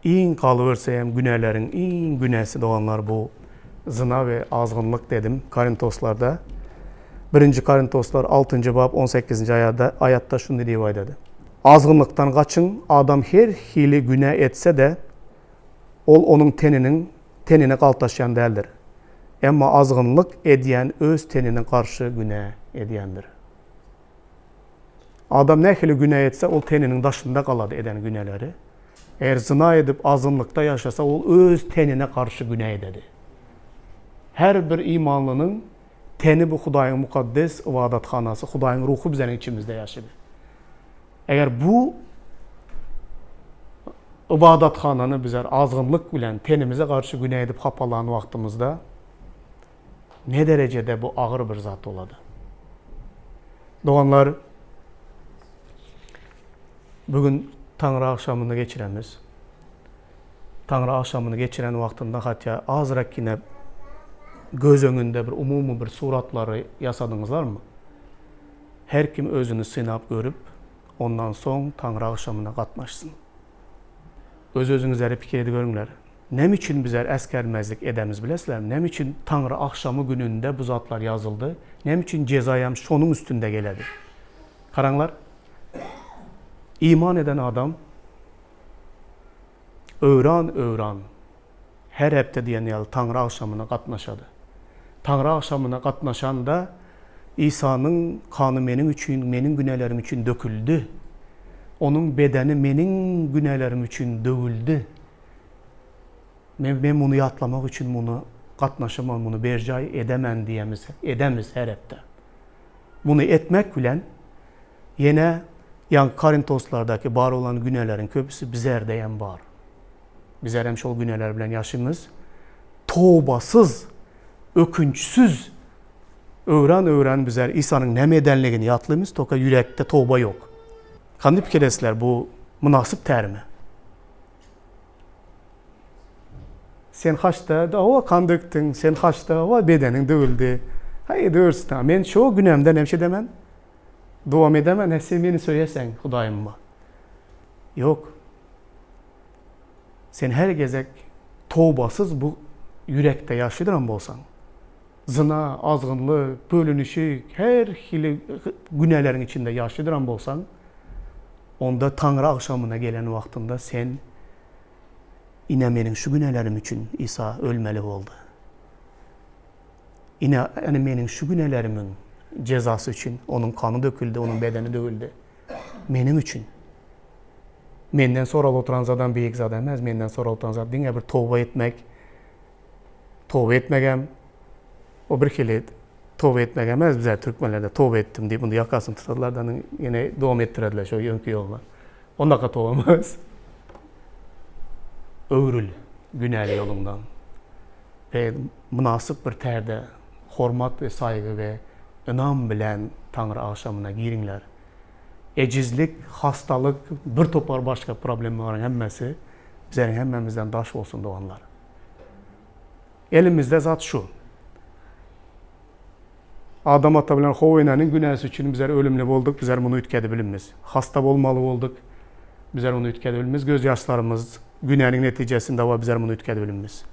Iň galyberse hem günäleriň iň günäsi doganlar bu zyna we azgynlyk dedim Korintoslarda. Birinji Korintoslar altynjy bap on sekizinji aýada aýatda şuny diýip aýdady. Azgynlykdan gaçyň, adam her hili günä etse-de, ol onuň teniniň tenine galtaşýan däldir. Emma azgynlyk edýän öz tenine garşy günä edýändir. Adam nähili günä etse, ol teniniň daşynda galady eden günäleri. Eger zyna edip, azgynlykda ýaşasa, ol öz tenine garşy günä ededi. Her bir imanlynyň teni bu Hudaýyň mukaddes ybadathanasy, Hudaýyň ruhy bizeniň içimizde ýaşady. Eger bu ybadathanany bizler azgynlyk bilen tenimize garşy günä edip hapalan wagtymyzda, Ne derejede bu agyr bir zat bolady. Doganlar, bu gün Taňry agşamyny geçiremiz. Taňry agşamyny geçiren wagtynda hatda azrak ýene göz öňünde bir umumy bir suratlary ýasadyňyzlarmy? Her kim özüni synap görüp, ondan soň Taňry agşamyna gatnaşsyn. Öz-özüňizleri pikir edip görüňler. Näme üçin bizler äsgermezlik edemiz bilesizlermi? Näme üçin Taňry agşamy gününde bu zatlar ýazyldy? Näme üçin jezaýam şonuň üstünde geledi? Garaňlar, iman eden adam öwran-öwran her hepde diýen ýaly Taňry agşamyna gatnaşady. Taňry agşamyna gatnaşanda Isanyň gany meniň üçin, meniň günälerim üçin döküldi. Onuň bedeni meniň günälerim üçin döwüldi. Men, men muny ýatlamak üçin muny gatnaşaman, muny berjaý edemen diýemiz, edemiz her hepde. Muny etmek bilen ýene ýaňky Korintoslardaky bar bolan günäleriň köpüsi bizerde hem bar. Bizler hem şol günäler bilen ýaşymyz. Tobasyz, ökünçsiz öwran-öwran bizler Isanyň näme edenligini ýatlymyz, toka ýürekde toba ýok. Hany pikir etsler bu mynasyp tärmi? Sen haçda dawa kan dökdüň, sen haçda wa bedeniň döwüldi. Haý döwülsin. Men şo günämden hem şedemen. Dowam edemen, he sen meni söýeseň, Hudaýym. Ýok. Sen her gezek tobasyz bu ýürekde ýaşaýdyran bolsaň, zyna, azgynlyk, bölünişik, her hili günäleriň içinde ýaşaýdyran bolsaň, onda Taňry agşamyna gelen wagtynda sen, Ine meniň şu günälerim üçin Isa ölmeli boldy. Ine, ine meniň şu günälerimiň jezasy üçin Onuň gany döküldi, Onuň bedeni döwüldi. Meniň üçin. Menden soralyp oturan zadam beýik zat emes, menden soralyp oturan zat diňe bir toba etmek. Toba etmegem o bir hili toba etmek emes, bizler türkmenlerde toba etdim diýip, indi ýakasyny tutadylar da, ýene dowam etdirediler şo öňki ýoluna. Ondaka toba emes. Öwrül günäli ýoluňdan we mynasyp bir tärde hormat we saýgy we ynam bilen Taňry agşamyna giriňler. Ejizlik, hastalyk, bir topar başga problemalaryň hemmesi bizleriň hemmemizden daş bolsun doganlar. Elimizde zat şu. Adam ata bilen How enäniň günäsi üçin bizler ölümli bolduk, bizler muny üýtgedip bilmiz. Hasta bolmaly bolduk, bizler muny üýtgedip bilmiz. Göz ýaşlarymyz günäniň netijesinde we bizler muny üýtgedip bilmiz.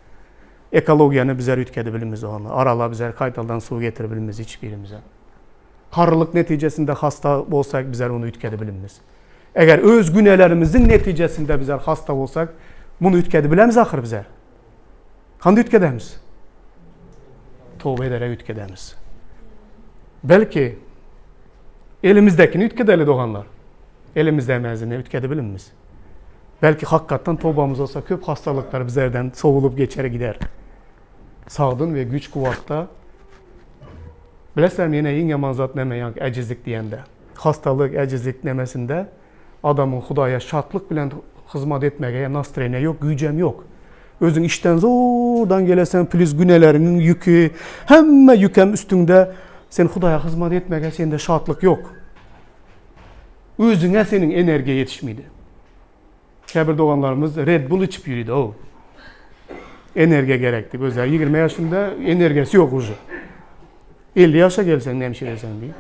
Ekologiýany bizler üýtgedip bilmiz doganlar. Arala bizler gaýtaldan suw getirip bilmiz hiç birimize. Garrylyk netijesinde hasta bolsak bizler muny üýtgedip bilmiz. Eger öz günälerimiziň netijesinde bizler hasta bolsak, muny üýtgedip bilemiz ahyr bizler. Hany üýtgedemiz? Toba ederek üýtgedemiz. Belki elimizdekini üýtgedeli doganlar. Elimizde emezini üýtgedip bilinmiz. Belki hakykatdan tobamyz olsa köp hastalyklar bizlerden sowulup geçer gider. Sagdyn we güýç-kuwwatda. Bilesizlermi ýene iň ýaman zat näme ýaňky äjizlik diýende? Hastalyk, äjizlik nemesinde adamyň Hudaýa şatlyk bilen hyzmat etmege nastreniýa ýok, güýjem ýok. Özüň işden zordan gelesen, plus günäleriňiň ýüki, hemme ýükem üstüňde, sen Hudaýa hyzmat etmege sende şatlyk ýok. Özüňe seniň energiýa ýetişmeydi. Käbir doganlarymyz Red Bull içip ýöridi-ow. Energiýa gerek diýip, özleri 20 ýaşynda energiýasy ýok uje. 50 ýaşa gelseň näme işleseň diýip.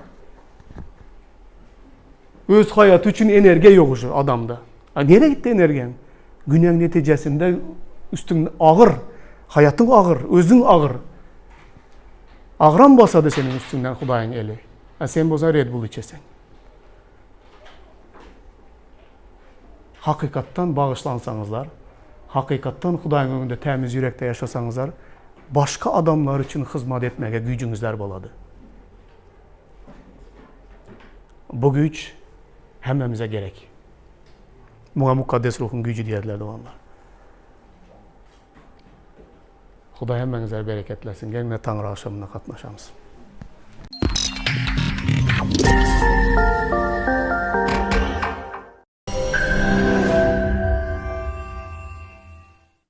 Öz haýaty üçin energiýa ýok uje adamda. A nirä gitdi energiýaň? Günäň netijesinde üstüň agyr, haýatyň agyr, özüň agyr. Agram basady seniň üstüňden Hudaýyň eli. A sen bolsa Red Bull içeseň. Hakykatdan bagyşlansaňyzlar, hakykatdan Hudaýyň öňünde tämiz ýürekde ýaşasaňyzlar, başga adamlar üçin hyzmat etmäge güýjüňizler bolady. Bu güýç hemmämize gerek. Muňa Mukaddes Ruhuň güýji diýerler doganlar. Hudaý hemmäňizleri bereketlesin. Geliňler Taňry agşamyna gatnaşamyz.